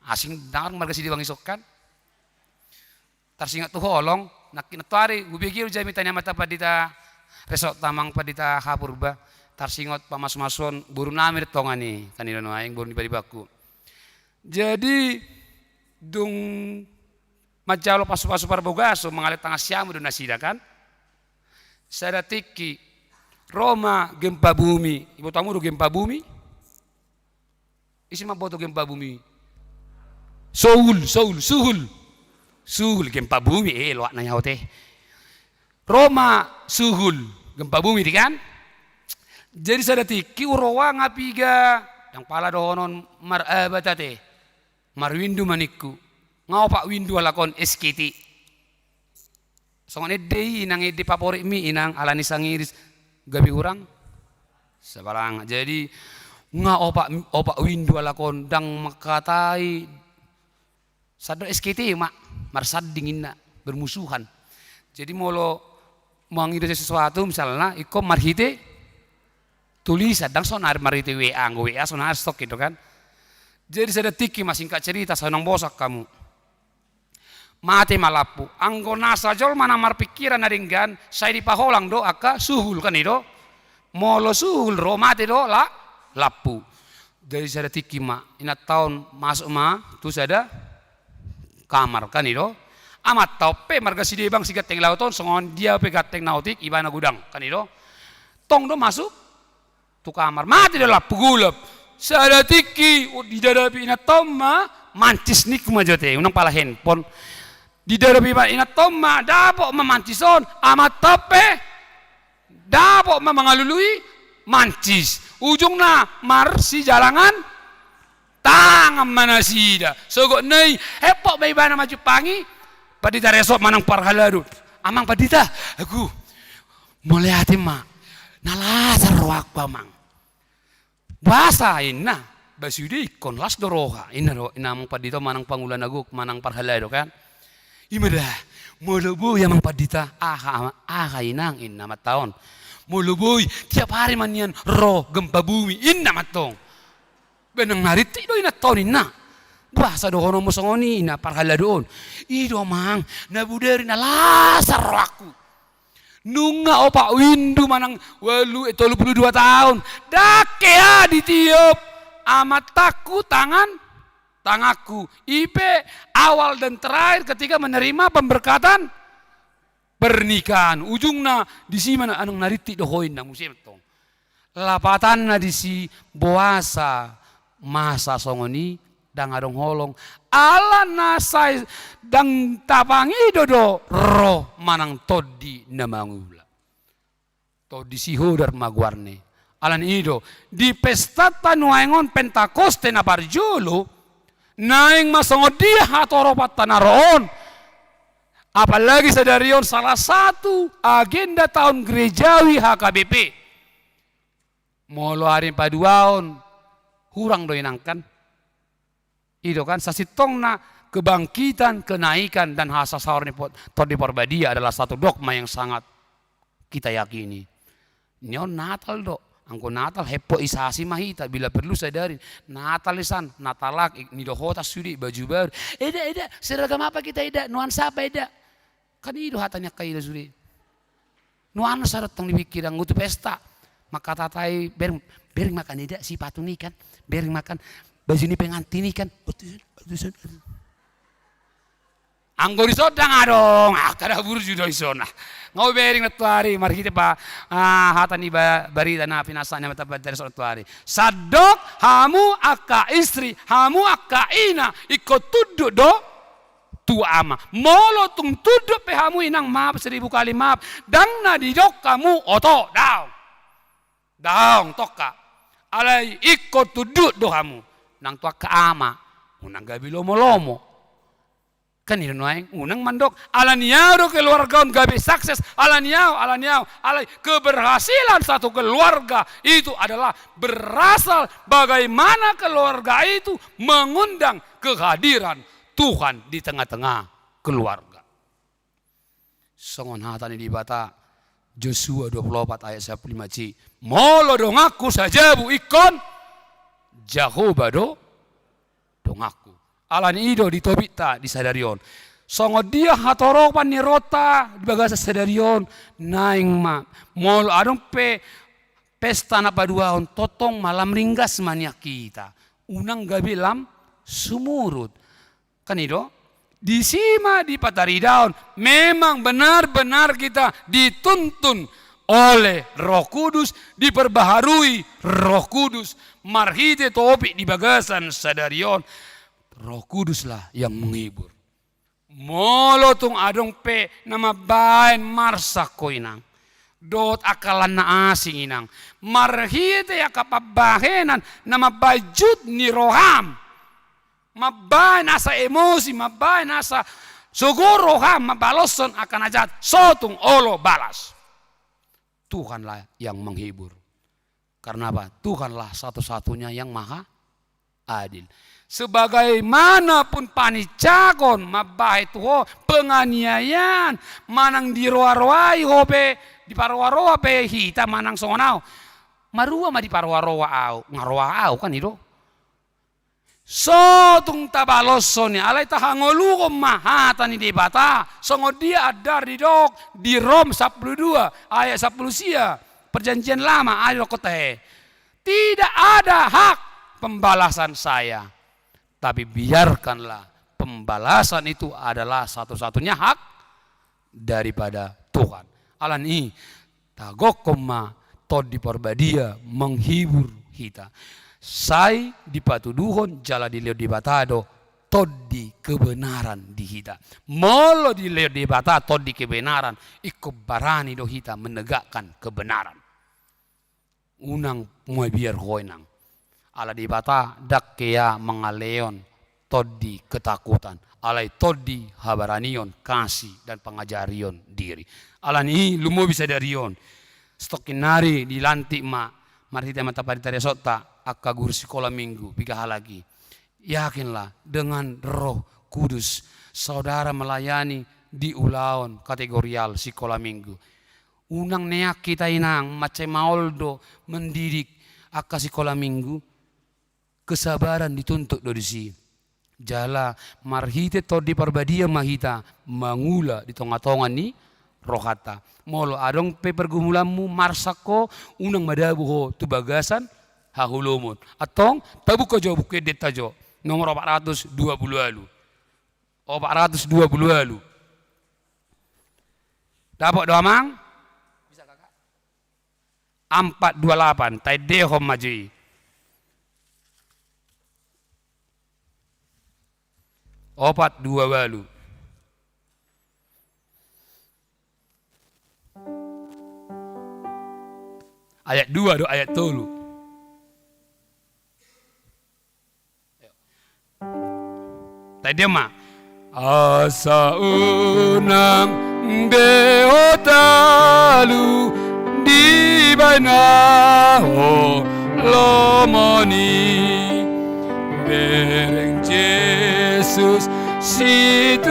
Asing ndang marga Sidibang ison kan? Tarsingot tu holong, nangkin tu ari, hubege do jamita ni amanta Pandita Resort, amang Pandita Hapurba, tarsingot pamasumasuon boru nami do tongan i, kan i do nuaeng boru ni padibaku. Jadi, dung manjalo pasupasu parbagason, mangalehon tangan siamun do nasida kan. Sada tingki, ro ma gempa bumi, iboto hamu do gempa bumi? Ise mamboto gempa bumi? Soul, soul, suhul. Suhul, gempa bumi, eh, loak na nyaut eh. Ro ma suhul, gempa bumi di kan? Jadi sada tingki huroha nga piga, ndang pala dohonon marabad ate. Marwindu ma ningku. Nga opat windu halak on S K T. Songon ende i inang, ende favoritmi inang, alani sangiris gabe hurang sabalanga. Jadi nga opat, opat windu halak on, ndang mangkatai. Sandok S K T ma, marsanding inna, bermusuhan. Jadi molo mangido sesuatu misalna, ingkon marhite tulisan, ndang sonari marhite W A, anggo W A sonari stok gitu kan. Jadi sada tingki ma, singkat cerita, sai unang bosan hamu. Mate ma lampu. Anggo nasa jolma na marpikiran na denggan, sai dipaholang do angka suhul kan i do. Molo suhul ro mate do la, lampu. Jadi sada tingki ma, inanta on masuk ma tu sada kamar kan i do. Amanta on pe marga Sidebang, si ganteng laut on, songon dia pe ganteng na otik, ibana godang kan i do. Tong do masuk tu kamar, mate do lampu, golap. Sada tingki, didadapi inanta on ma mancis, ningku ma jo te, unang pala handphone. Didadapi ma inanta on ma, dapot ma mancis on, amanta on pe dapot ma mangalului mancis. Ujungna marsijalangan tangan ma nasida. Sogot na i, hepok ma ibana manjumpangi pandita resort manang parhalado. Amang pandita, agu, mauliate ma. Na las rohangku amang. Boasa, inna. Ba sude ingkon las do roha, inna do, inna amang pandita manang pangula na gok manang parhalado kan. I ma da, molo boi amang pandita, aha, aha inang, inna amanta on. Molo boi, tiap hari ma nian ro gempa bumi, inna amanta on. Ba unang na rintik do inanta on, inna. Boasa dohononmu songon i, inna, parhalado on. I do amang, na bodari na las rohangku. Nunga opat windu manang ualu, eh, tolu pulu dua taon. Ndang hea ditiop amantangku tangan, tanganku. I pe awal dan terakhir ketika menerima pemberkatan pernikahan. Ujungna disi ma na, unang na rintik do ho, inna, muse ma tong. Lapatanna disi, boasa masa songon i, ndang adong holong. Ala na sai ndang tapangido do roh manang tondi na mangula. Tondi sihodar ma goarna i. Ala ni i do, di pestanta nuaeng on, Pentakoste na parjolo, naeng ma songon dia hatoropanta na ro on. Apalagi sadari on salah satu agenda tahun gerejawi H K B P. Molo ari paduahon, hurang do inang kan. I do kan, sasintongna kebangkitan, kenaikan, dan hasasaor ni po-, Tondi Parbadia adalah satu dogma yang sangat kita yakini. Ni on Natal do. Anggo Natal, hepok i sasi ma hita, bila perlu sadari. Natal i san, Natalak, i, nidohot sude, baju baru. Eda, eda, seragam apa kita, eda? Nuansa apa, eda? Kan i do hata ni angka eda sude. Nuansa do tong di pikiran, anggo tu pesta. Mangkatai, bereng, bereng ma kan, eda, sipatu ni kan, bereng ma kan, baju ni pengantin i kan. Otu, otu, otu. Anggo dison ndang adong, ah, kada burju do dison. Nga hubereng nantuari, marhite pa, ah, hata ni ba-, barita na pinasahat ni amanta pandita resort nantuari. Sandok hamu angka istri, hamu angka ina, ingkon tunduk do tu ama. Molo tung tunduk pe hamu inang, maaf, seribu kali maaf, ndang na didok hamu oto, daong. Daong, tongka. Alai ingkon tunduk do hamu nang tu angka ama. Unang gabe lomo-lomo. Kan i do nuaeng, unang mandok, ala ni au do keluarga on gabe sukses, ala ni au, ala ni au, alai keberhasilan satu keluarga itu adalah berasal bagaimana keluarga itu mengundang kehadiran Tuhan di tengah-tengah keluarga. Songon hata ni Debata, Josua dua pulu opat ayat sampulu lima C, molo donganku sajabu ingkon, Jahowa do donganku. Ala ni i do di topikta di sadari on. Songon dia hatoropan ni rohanta di bagasan sadari on, naeng ma. Molo adong pe pesta na paduahon, tongtong ma lam ringgas ma nian hita. Unang gabe lam sumurut. Kan i do? Disi ma dipataridahon, memang benar-benar kita dituntun oleh Roh Kudus, diperbaharui Roh Kudus, marhite topik di bagasan sadari on, Roh Kuduslah yang menghibur. Molo tung adong pe na mambaen marsak ho inang, dohot angka lan na asing inang, marhite angka pambahenan na mambaen jut ni roham, mambaen asa emosi, mambaen asa sogo roham mambaloshon angka na jahat, so tung olo balas. Tuhanlah yang menghibur. Karena apa? Tuhanlah satu-satunya yang maha adil. Sebagaimana pun paninsagon mambahen tu ho penganiayaan, manang diroaroai ho pe, diparoaroa pe hita manang songon ahu. Marua ma diparoaroa ahu, nga roa ahu kan i do. So tung tabaloshon i, alai tahangoluhon ma hata ni Debata, songon dia andar didok di Rom sampulu dua ayat sampulu sia, Perjanjian Lama, ai didok tahe. Tidak ada hak pembalasan saya, tapi biarkanlah pembalasan itu adalah satu-satunya hak daripada Tuhan. Alani i, tagokhon ma Tondi Parbadia menghibur hita. Sai dipatuduhon jala dilehon Debata do Tondi kebenaran di hita. Molo dilehon Debata Tondi kebenaran, ingkon barani do hita menegakkan kebenaran. Unang mabiar ho inang. Ala Debata ndang hea mangalehon tondi ketakutan, alai tondi habaranion, kasih, dan pangajarion diri. Alani i lumobi sadari on, satongkin nari dilantik ma marhite amanta pandita resort ta angka guru sikola minggu, piga halak i. Yakinlah dengan Roh Kudus saudara melayani di ulaon kategorial sikola minggu. Unang neak hita inang, mansai maol do mendidik angka sikola minggu. Kesabaran dituntut do disi. Jala marhite Tondi Parbadia ma hita mangula di tongatonga ni rohanta. Molo adong pe pergumulanmu marsak ho, unang madabu ho tu bagasan haholomon. Antong tabuka jo Buku Endenta jo, nomor opat ratus dua pulu ualu. Opat ratus dua pulu ualu. Dapot do amang? Bisa kakak? Ampat dua lapan, taendehon ma jo i. Opat dua ualu. Ayat dua do ayat tolu. Taendehon ma. Asa unang be ho talu dibahen haholomon i. Bereng Jesus situhanmu,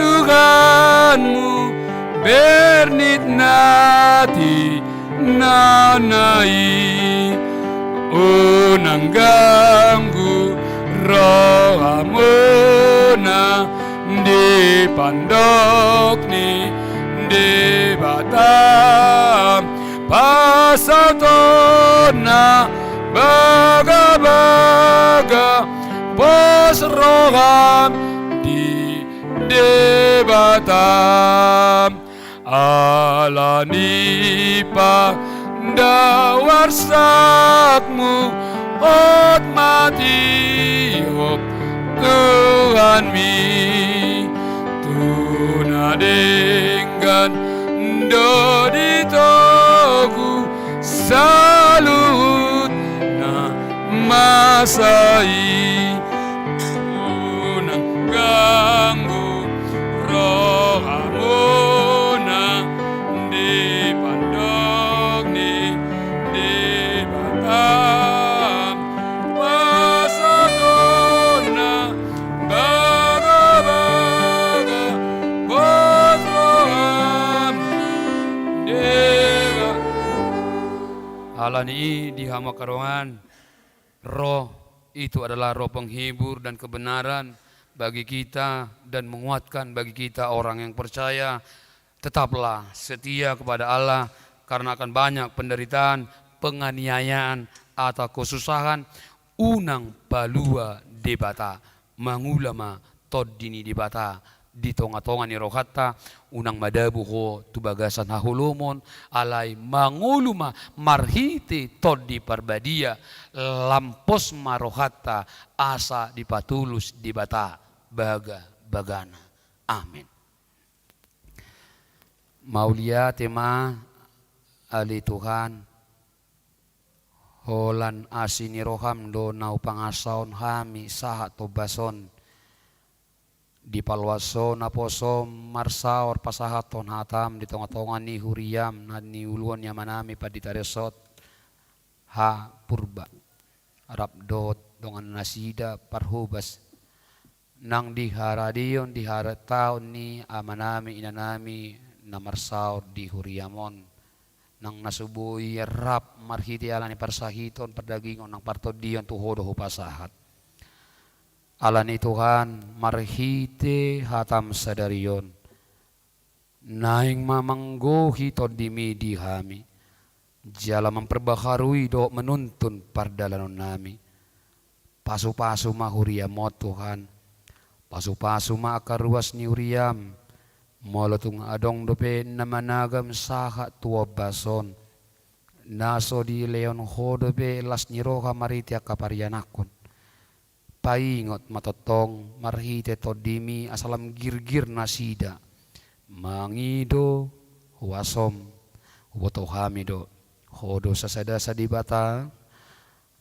bernit na tinanna i. Unang ganggu rohamuna di pandok ni Debata. Pasaut hon na bagabaga, pos roham di Debata. Alani pandao arsakmu, hot ma tiop Tuhanmi. Tu na denggan do ditogu saluhut na masa i. Unang ganggu rohamuna di pandok ni Debata. Pasaut hon na bagabaga, pos roham di Debata. Alani i di hamu angka dongan, Roh itu adalah roh penghibur dan kebenaran bagi kita dan menguatkan bagi kita orang yang percaya. Tetaplah setia kepada Allah, karena akan banyak penderitaan, penganiayaan, atau kesusahan. Unang palua Debata, mangula ma Tondi ni Debata di tongatonga ni rohanta, unang madabu ho tu bagasan haholomon, alai mangolu ma marhite Tondi Parbadia, lam pos ma rohanta asa dipatulus Debata bagabagana. Amen. Mauliate ma ale Tuhan, holan asi ni roham do na hupangasahon hami sahat tombas on. Dipaloas ho naposom marsaor pasahathon hatam di tongatonga ni huriam na niuluhon ni amanami pandita resort H. Purba, rap dohot dongan nasida parhobas, nang di haradeon di harataon ni amanami inanami na marsaor di huriam on, nang na so boi rap marhite ala ni parsahiton pardagingon nang partondion tu Ho do hupasahat. Ala ni Tuhan, marhite hatam sadari on, naeng ma manggohi tondimi di hami, jala mamperbaharui dohot manuntun pardalanonnami. Pasupasu ma huriam on Tuhan. Pasupasu ma angka ruas ni huriam. Molo tung adong dope na managam sahat tu ombas on, na so dilehon Ho dope las ni roha marhite angka parianakhon. Paingot ma tongtong marhite tondimi asa lam girgir nasida mangido huasom. Huboto hami do, Ho do sasada-sada Debata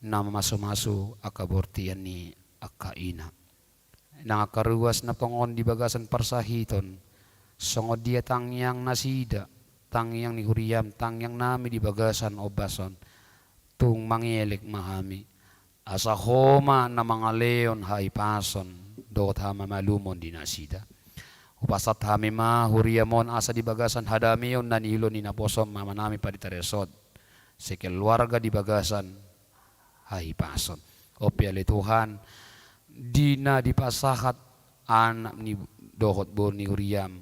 na mamasu-masu angka bortian ni angka ina. Nang angka ruas na tongon di bagasan parsahiton, songon dia tangiang nasida, tangiang ni huriam, tangiangnami di bagasan ombas on, tung mangelek ma hami. Asa Ho ma na mangalehon hahipason dohot hamamalumon di nasida. Hupasahat hami ma huriam on asa di bagasan hadameon na niulahon ni naposom amanami pandita resort sekeluarga di bagasan hahipason. On pe ale Tuhan, di na dipasahat anak ni dohot boru ni huriam,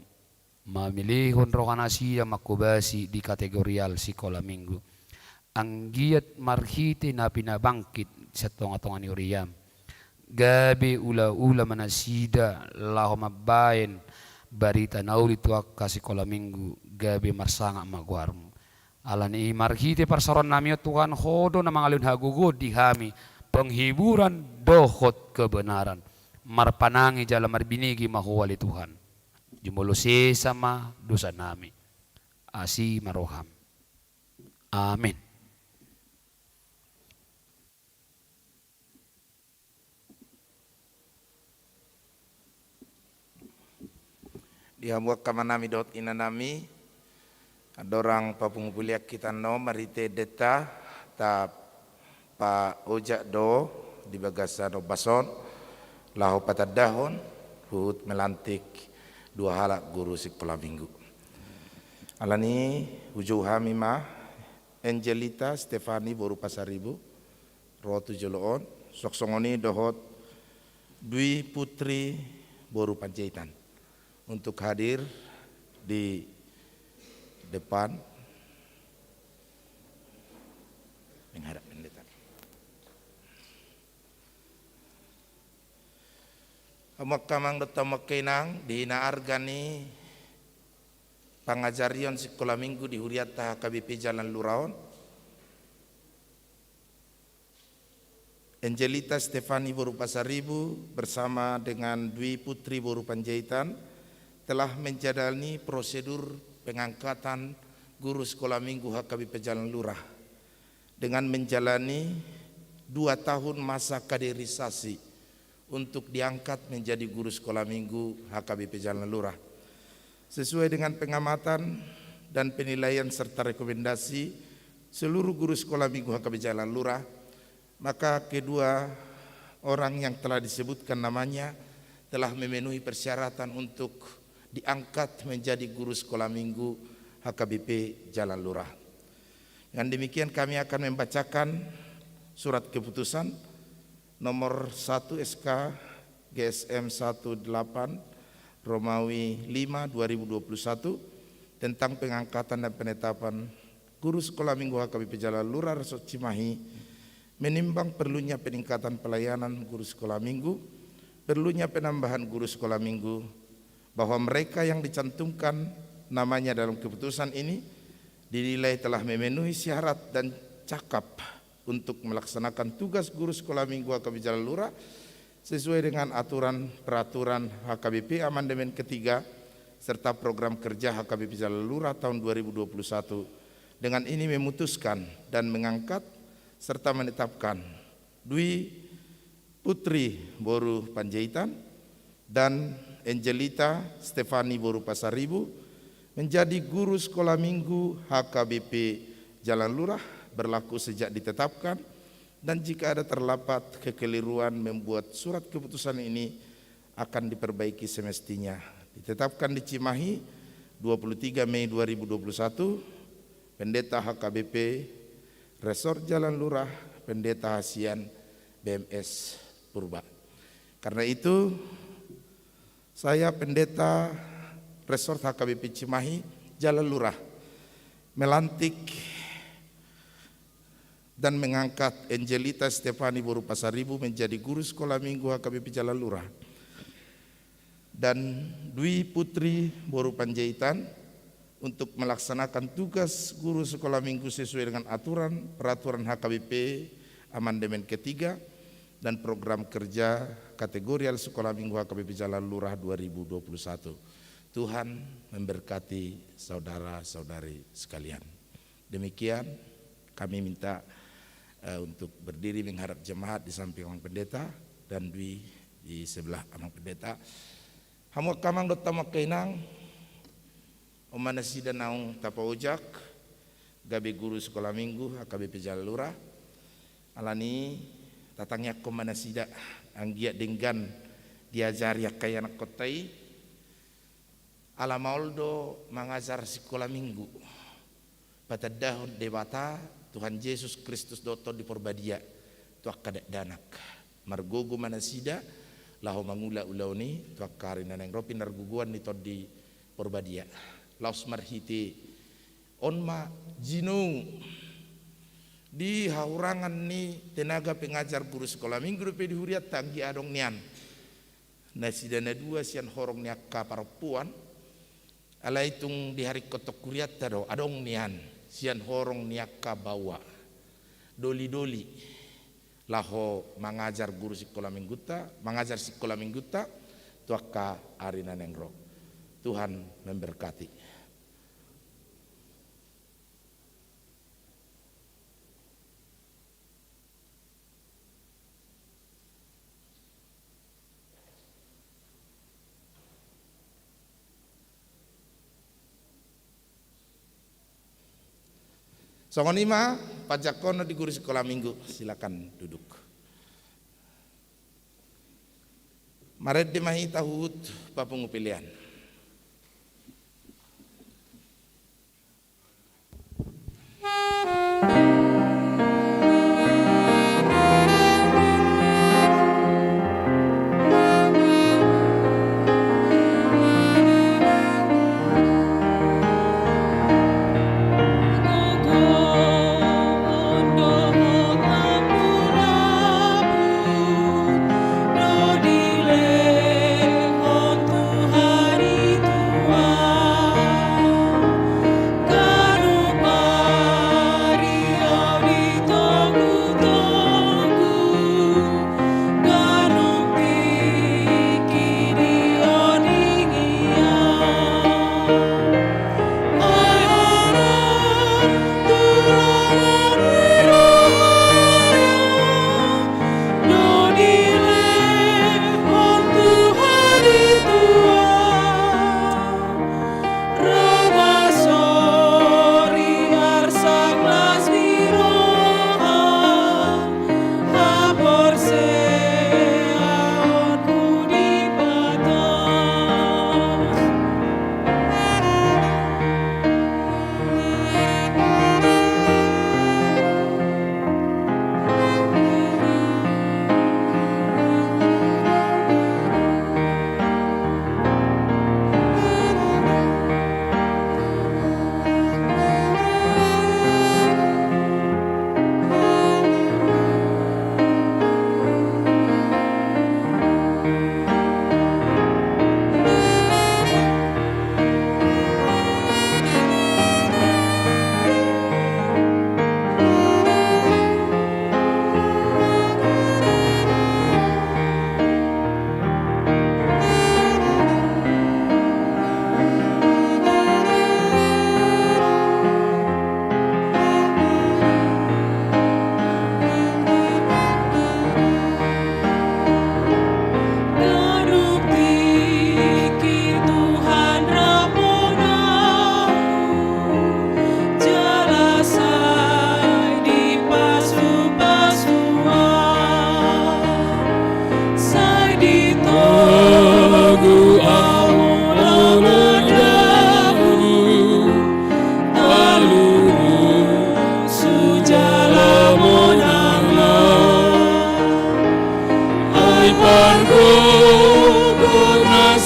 mamelehon roha nasida manghobasi di kategorial sikola minggu. Anggiat marhite na pinabangkit sian tonga-tonga ni huriam, gabe ula-ula ma nasida laho mambaen barita na uli tu angka sikola minggu, gabe marsangap ma goarmu. Ala ni i marhite parsaorannami on Tuhan, Ho do na mangalehon hagogoon di hami, penghiburan dohot kebenaran. Marpanangi jala marbinege ma Ho ale Tuhan. Jumolo sesa ma dosanami. Asi ma roham. Amin. Di hamu angka amanami dohot inanami, andorang papungu pulian hita annon marhite endenta, tapaojak do di bagasan ombas on laho patandahon huhut melantik dua halak guru sikola minggu. Ala ni i hujou hami ma Angelita Stefani boru Pasaribu, ro tu jolo on, suang songon i dohot Dwi Putri boru Panjaitan untuk hadir di depan menghadap pendeta. Hamu angka amang dohot hamu angka inang, di na arga ni pangajarion sikola minggu di hurianta H K B P Jalan Lurah on, Angelita Stefani boru Pasaribu bersama dengan Dwi Putri boru Panjaitan telah menjalani prosedur pengangkatan guru sekolah minggu H K B P Jalan Lurah dengan menjalani dua tahun masa kaderisasi untuk diangkat menjadi guru sekolah minggu H K B P Jalan Lurah. Sesuai dengan pengamatan dan penilaian serta rekomendasi seluruh guru sekolah minggu H K B P Jalan Lurah, maka kedua orang yang telah disebutkan namanya telah memenuhi persyaratan untuk diangkat menjadi guru sekolah minggu H K B P Jalan Lurah. Dengan demikian, kami akan membacakan surat keputusan nomor satu S K G S M satu delapan Romawi lima dua ribu dua puluh satu tentang pengangkatan dan penetapan guru sekolah minggu H K B P Jalan Lurah Resort Cimahi, menimbang perlunya peningkatan pelayanan guru sekolah minggu, perlunya penambahan guru sekolah minggu, bahwa mereka yang dicantumkan namanya dalam keputusan ini dinilai telah memenuhi syarat dan cakap untuk melaksanakan tugas guru sekolah minggu H K B P Jalan Lurah sesuai dengan aturan peraturan H K B P amandemen ketiga serta program kerja H K B P Jalan Lurah tahun dua ribu dua puluh satu. Dengan ini memutuskan dan mengangkat serta menetapkan Dwi Putri boru Panjaitan dan Angelita Stefani boru Pasaribu menjadi guru sekolah minggu H K B P Jalan Lurah berlaku sejak ditetapkan Dan jika ada terdapat kekeliruan membuat surat keputusan ini akan diperbaiki semestinya. Ditetapkan di Cimahi, dua puluh tiga Mei dua ribu dua puluh satu, Pendeta H K B P Resort Jalan Lurah, Pendeta Hasian B M S Purba. Karena itu, saya, Pendeta Resort H K B P Cimahi Jalan Lurah, melantik dan mengangkat Angelita Stefani boru Pasaribu menjadi guru sekolah minggu H K B P Jalan Lurah, dan Dwi Putri boru Panjaitan untuk melaksanakan tugas guru sekolah minggu sesuai dengan aturan peraturan H K B P amandemen ketiga dan program kerja kategorial sekolah minggu H K B P Jalan Lurah dua ribu dua puluh satu. Tuhan memberkati saudara-saudari sekalian. Demikian, kami minta, eh, untuk berdiri mengharap jemaat di samping Amang Pendeta dan Dwi di sebelah Amang Pendeta. Hamu angka amang dohot hamu angka inang, on ma nasida naung tapaojak gabe guru sekolah minggu H K B P Jalan Lurah. Alani i, tatangiangkon ma nasida, anggiat denggan diajari angka ianakkonta i. Ala maol do mangajar sikola minggu, patandahon Debata, Tuhan Jesus Kristus dohot Tondi Porbadia tu angka dakdanak. Margogo ma nasida laho mangula ulaon i tu angka ari na naeng ro pinargogoan ni Tondi Porbadia. Laos marhite on ma jinou, di hahurangan ni tenaga pengajar guru sikola minggu dope di hurianta anggiat adong nian nasida na dua sian horong ni angka parompuan. Alai tung diharingkothon hurianta do, adong nian sian horong ni angka baoa, doli-doli laho mangajar guru sikola minggunta, mangajar sikola minggunta tu angka ari na naeng ro. Tuhan memberkati. Songon i ma panjangkonon di guru sikola minggu, silakan duduk. Marende ma hita huhut papungu pelean.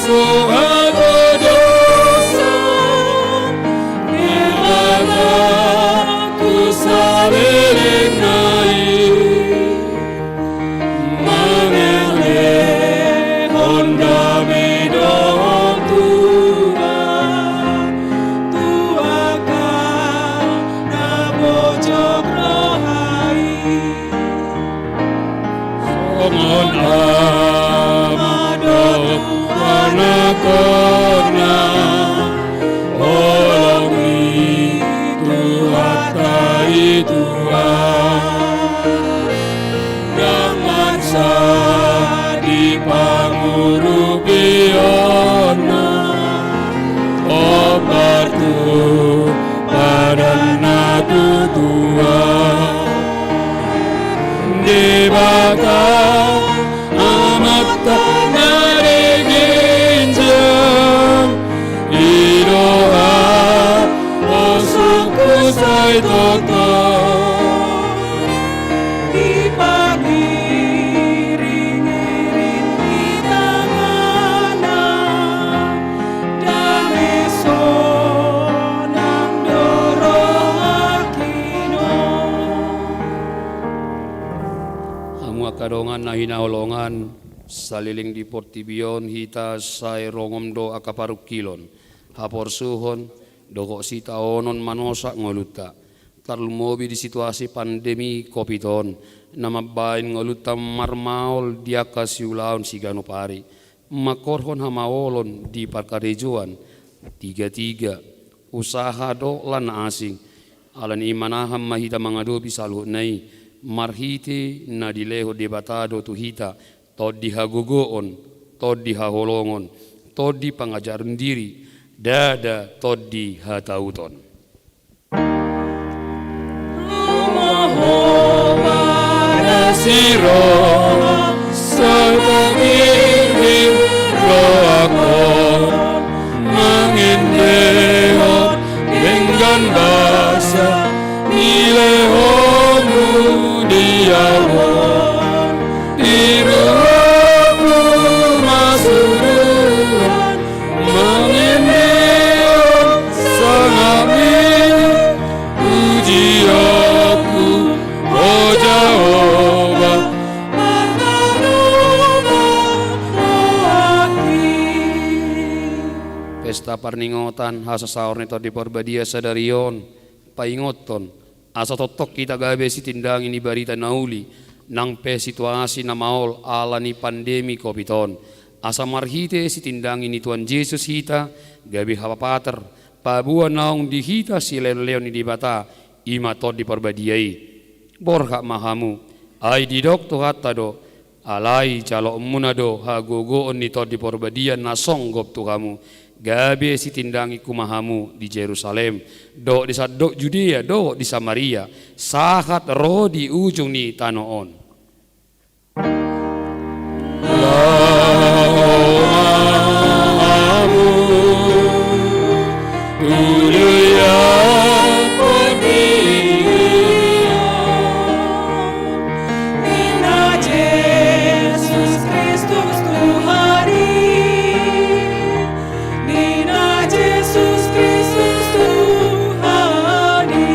Sohatodosan Debata tu saleleng na i, mangalehon dame dohot Tuhan tu angka na bojok roha i. Songon Ama dohot Anakna, holong ni Tuhanta i Tuhan, ndang mansai dipangurupihon na hombar tu padan na tutu. Debata Amanta na di ginjang, i do haposongku sai tongtong. Dipangiring-iring di tanganna, dame sonang do rohangki on. Hamu angka dongan na hinaholongan, saleleng di portibi on hita sai rongom do angka parungkilon, haporsuhon dohot sitaonon manosak ngolunta. Tarlumobi di situasi pandemi covid on, na mambahen ngolunta marmaol di angka siulaon siganup ari, manghorhon hamaolon di parkarejoan, tigatiga, usaha dohot lan na asing. Alani i manahan ma hita mangadopi saluhutna i, marhite na dilehon Debata do tu hita tondi hagogoon, tondi haholongon, tondi pangajaron diri, ndada tondi hatauton. Ro ma Ho parasi roha, sai panggirbir rohangkon, mangendehon denggan basa nilehonmu di au on. Di rohangku ma suruan mangendehon sangapmi, pujionku, o Jahowa, martanobang rohangki. Pesta parningotan hasasaor ni Tondi Parbadia sadari on paingothon, asa tongtong hita gabe sitindangi ni barita na uli, nang pe situasi na maol alani pandemi covid on. Asa marhite sitindangi ni Tuhan Jesus hita gabe hapapatar, paboa naung di hita silehonlehon ni Debata, i ma Tondi Parbadia i. Borhat ma hamu, ai didok Tuhanta do, alai jaloonmuna do hagogoon ni Tondi Parbadia na songgop tu hamu, gabe sitindangingku ma hamu di Jerusalem, dohot di sandok Judea, dohot di Samaria, sahat ro di ujung ni tano on. Laho ma hamu tu dia portibi on, ninna Jesus Kristus Tuhan i, ninna Jesus Kristus Tuhan i.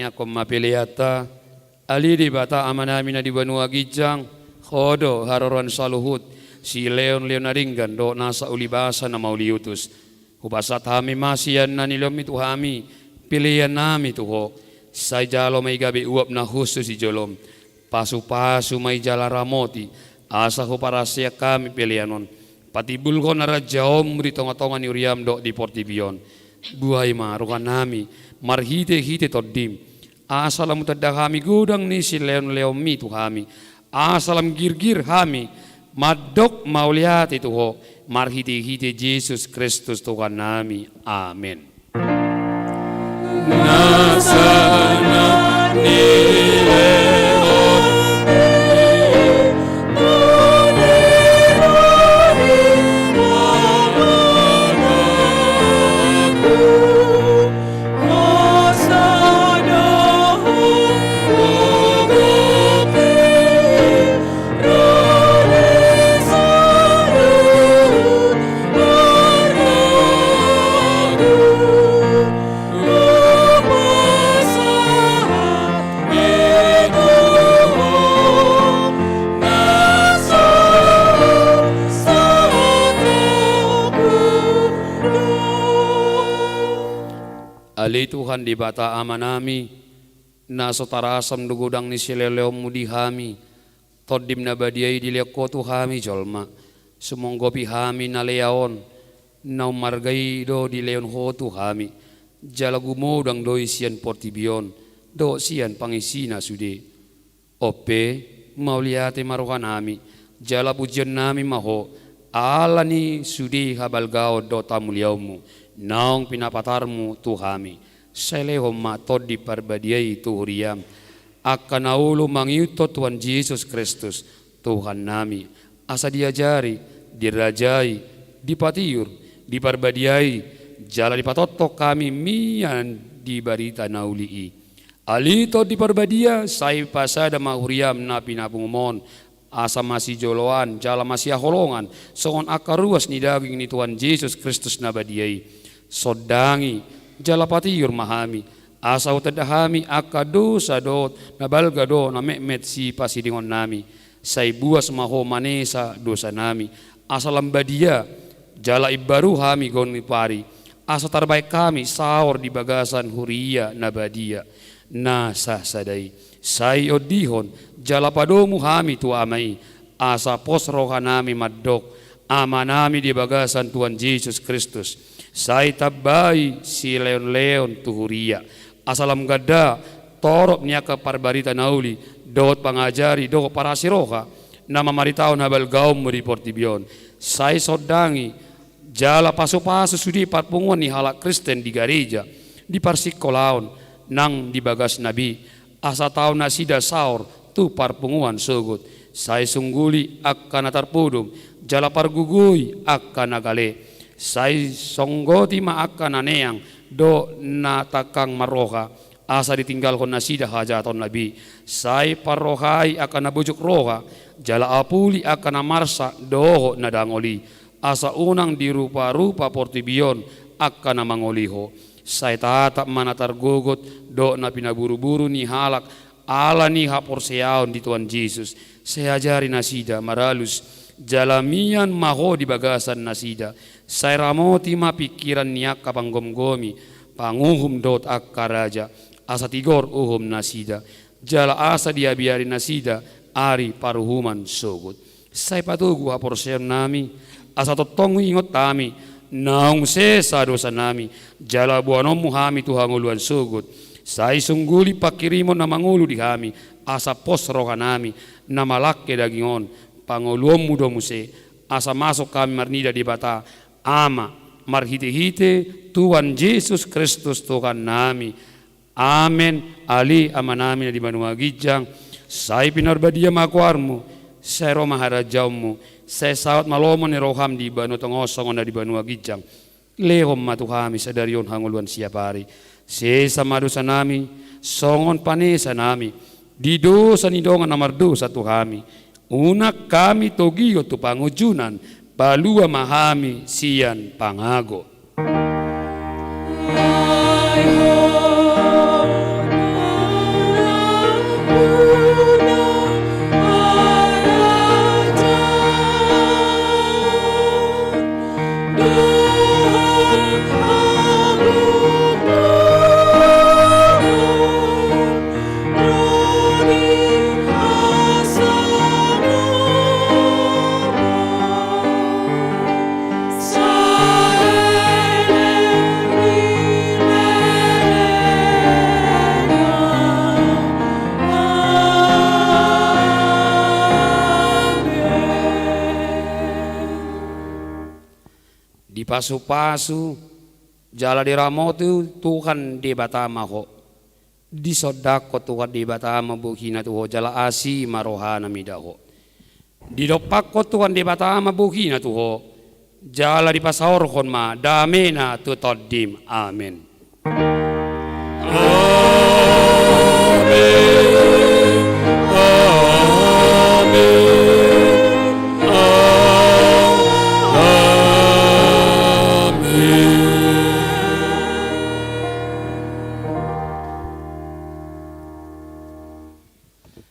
Angkon ma peleanta, ale Debata Amanami na di banua ginjang, Ho do haroroan saluhut, sileonleon na denggan dohot nasa ulibasa na mauliutus. Hupasahat hami ma sian na nilehonMi tu hami, peleannami tu Ho. Sai jalo ma i gabe uap na hushus di jolom. Pasupasu ma i jala ramoti, asa huparaseang hami pelean on. Patimbulhon harajaonMu di tongatonga ni huriaM dohot di portibi on. Buhai ma rohanami, marhitehite TondiM. Asa lam hutanda hami godang ni sileonleonMi tu hami. Asa lam girgir hami, mandok mauliate tu Ho, marhitehite Jesus Kristus Tuhannami. Amen. Ale Tuhan Debata Amanami, na so tarasam do godang ni sileonleonMu di hami, TondiM na badia i dilehon Ho tu hami jolma, sumonggopi hami na lea on, na ummarga i do dilehon Ho tu hami, jala gumodang do i sian portibi on, dohot sian pangisina sude. On pe, mauliate ma rohanami, jala pujionnami ma Ho, ala ni sude habalgaon dohot hamuliaonMu, naung pinapatarMu tu hami. Sai lehon ma Tondi Parbadia i tu huriaM, angka na olo mangihuthon Tuhan Jesus Kristus, Tuhannami, asa diajari, dirajai, dipatiur, diparbadiai, jala dipatongtong hami mian di barita na uli i. Ale Tondi Parbadia, sai pasada ma huriaM na pinapungum on, asa masijoloan jala masihaholongan, songon angka ruas ni daging ni Tuhan Jesus Kristus na badia i. Sondangi, jala patiur ma hami, asa hutanda hami angka dosa dohot na balga dohot na metmet sipasidingonnami. Sai buas ma Ho manesa dosanami, asa lam badia, jala imbaru hami ganup ari, asa tarbahen hami saor di bagasan huria na badia, na sasada i. Sai ondihon, jala padomu hami tu Ama i, asa pos rohanami mandok, Amanami di bagasan Tuhan Jesus Kristus, sai tambai sileonleon tu huria, asa lam ganda torop ni angka parbarita na uli, dohot pangajari, dohot parasi roha, na mamaritahon habalgaonMu di portibi on. Sai sondangi, jala pasupasu sude parpunguan ni halak Kristen di gareja, di parsingkolaon, nang di bagasna be, asa tau nasida saor tu parpunguan sogot. Sai sungguli angka na tarpodom, jala pargogoi angka na gale. Sai songgoti ma angka na neang, dohot na tangkang marroha, asa ditinggalhon nasida hajahatonna be. Sai parrohai angka na bojok roha, jala apuli angka na marsak dohot na dangol i, asa unang diruparupa portibi on angka na mangoli Ho. Sai tatap ma na targogot dohot na pinaburuburu ni halak ala ni haporseaon di Tuhan Jesus. Sai ajari nasida maralus, jala mian ma Ho di bagasan nasida. Sai ramoti ma pingkiran ni angka panggomgomi, panguhum dohot angka raja, asa tigor uhum nasida, jala asa diabiari nasida ari paruhuman sogot. Sai patogu haporseaonnami, asa tongtong huingot hami, naung sesa dosanami, jala boanonMu hami tu hangoluan sogot. Sai sungguli pangkirimon na mangolu di hami, asa pos rohanami, na malangke daging on, pangoluonMu do muse, asa masuk hami marnida Debata, Ama, marhitehite Tuhan Jesus Kristus Tuhannami. Amen. Ale Amanami na di banua ginjang, sai pinarbadia ma goarMu, sai ro ma harajaonMu, sai saut ma lomo ni rohaM di banua tonga on songon na di banua ginjang. Lehon ma tu hami sadari on hangoluan siapari. Sesa ma dosanami, songon panesanami di dosa ni dongan na mardosa tu hami. Unang hami togihon tu pangunjunan, palua ma hami sian pangago. Dipasupasu jala diramoti Tuhan Debata ma ho. Disondangkon Tuhan Debata ma bohina tu ho jala asi ma rohana mida ho. Didompakkon Tuhan Debata ma bohina tu ho jala dipasaorhon ma damena tu tondim. Amen. Amen. Amen. Amen.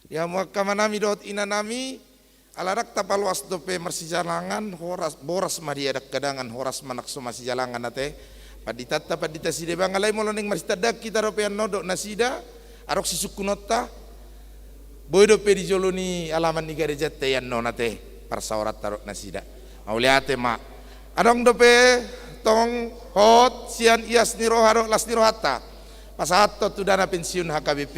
Di hamu angka amanami dohot inanami, ala ndang tapaloas dope marsijalangan, horas, boras ma di adat hadangan, horas ma nang so masijalangan ate. Panditanta, pandita Sidebang, alai molo naeng marsitandaan hita dope annon dohot nasida, adong sisungkunonta, boi dope di jolo ni alaman ni garejanta i annon ate, parsaoranta dohot nasida. Mauliate ma. Adong dope tong hot sian ias ni roha dohot las ni rohanta. Pasahathon tu dana pensiun H K B P,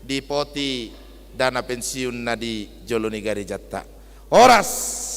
dipoti dana pensiun na di jolo ni garejanta. Horas.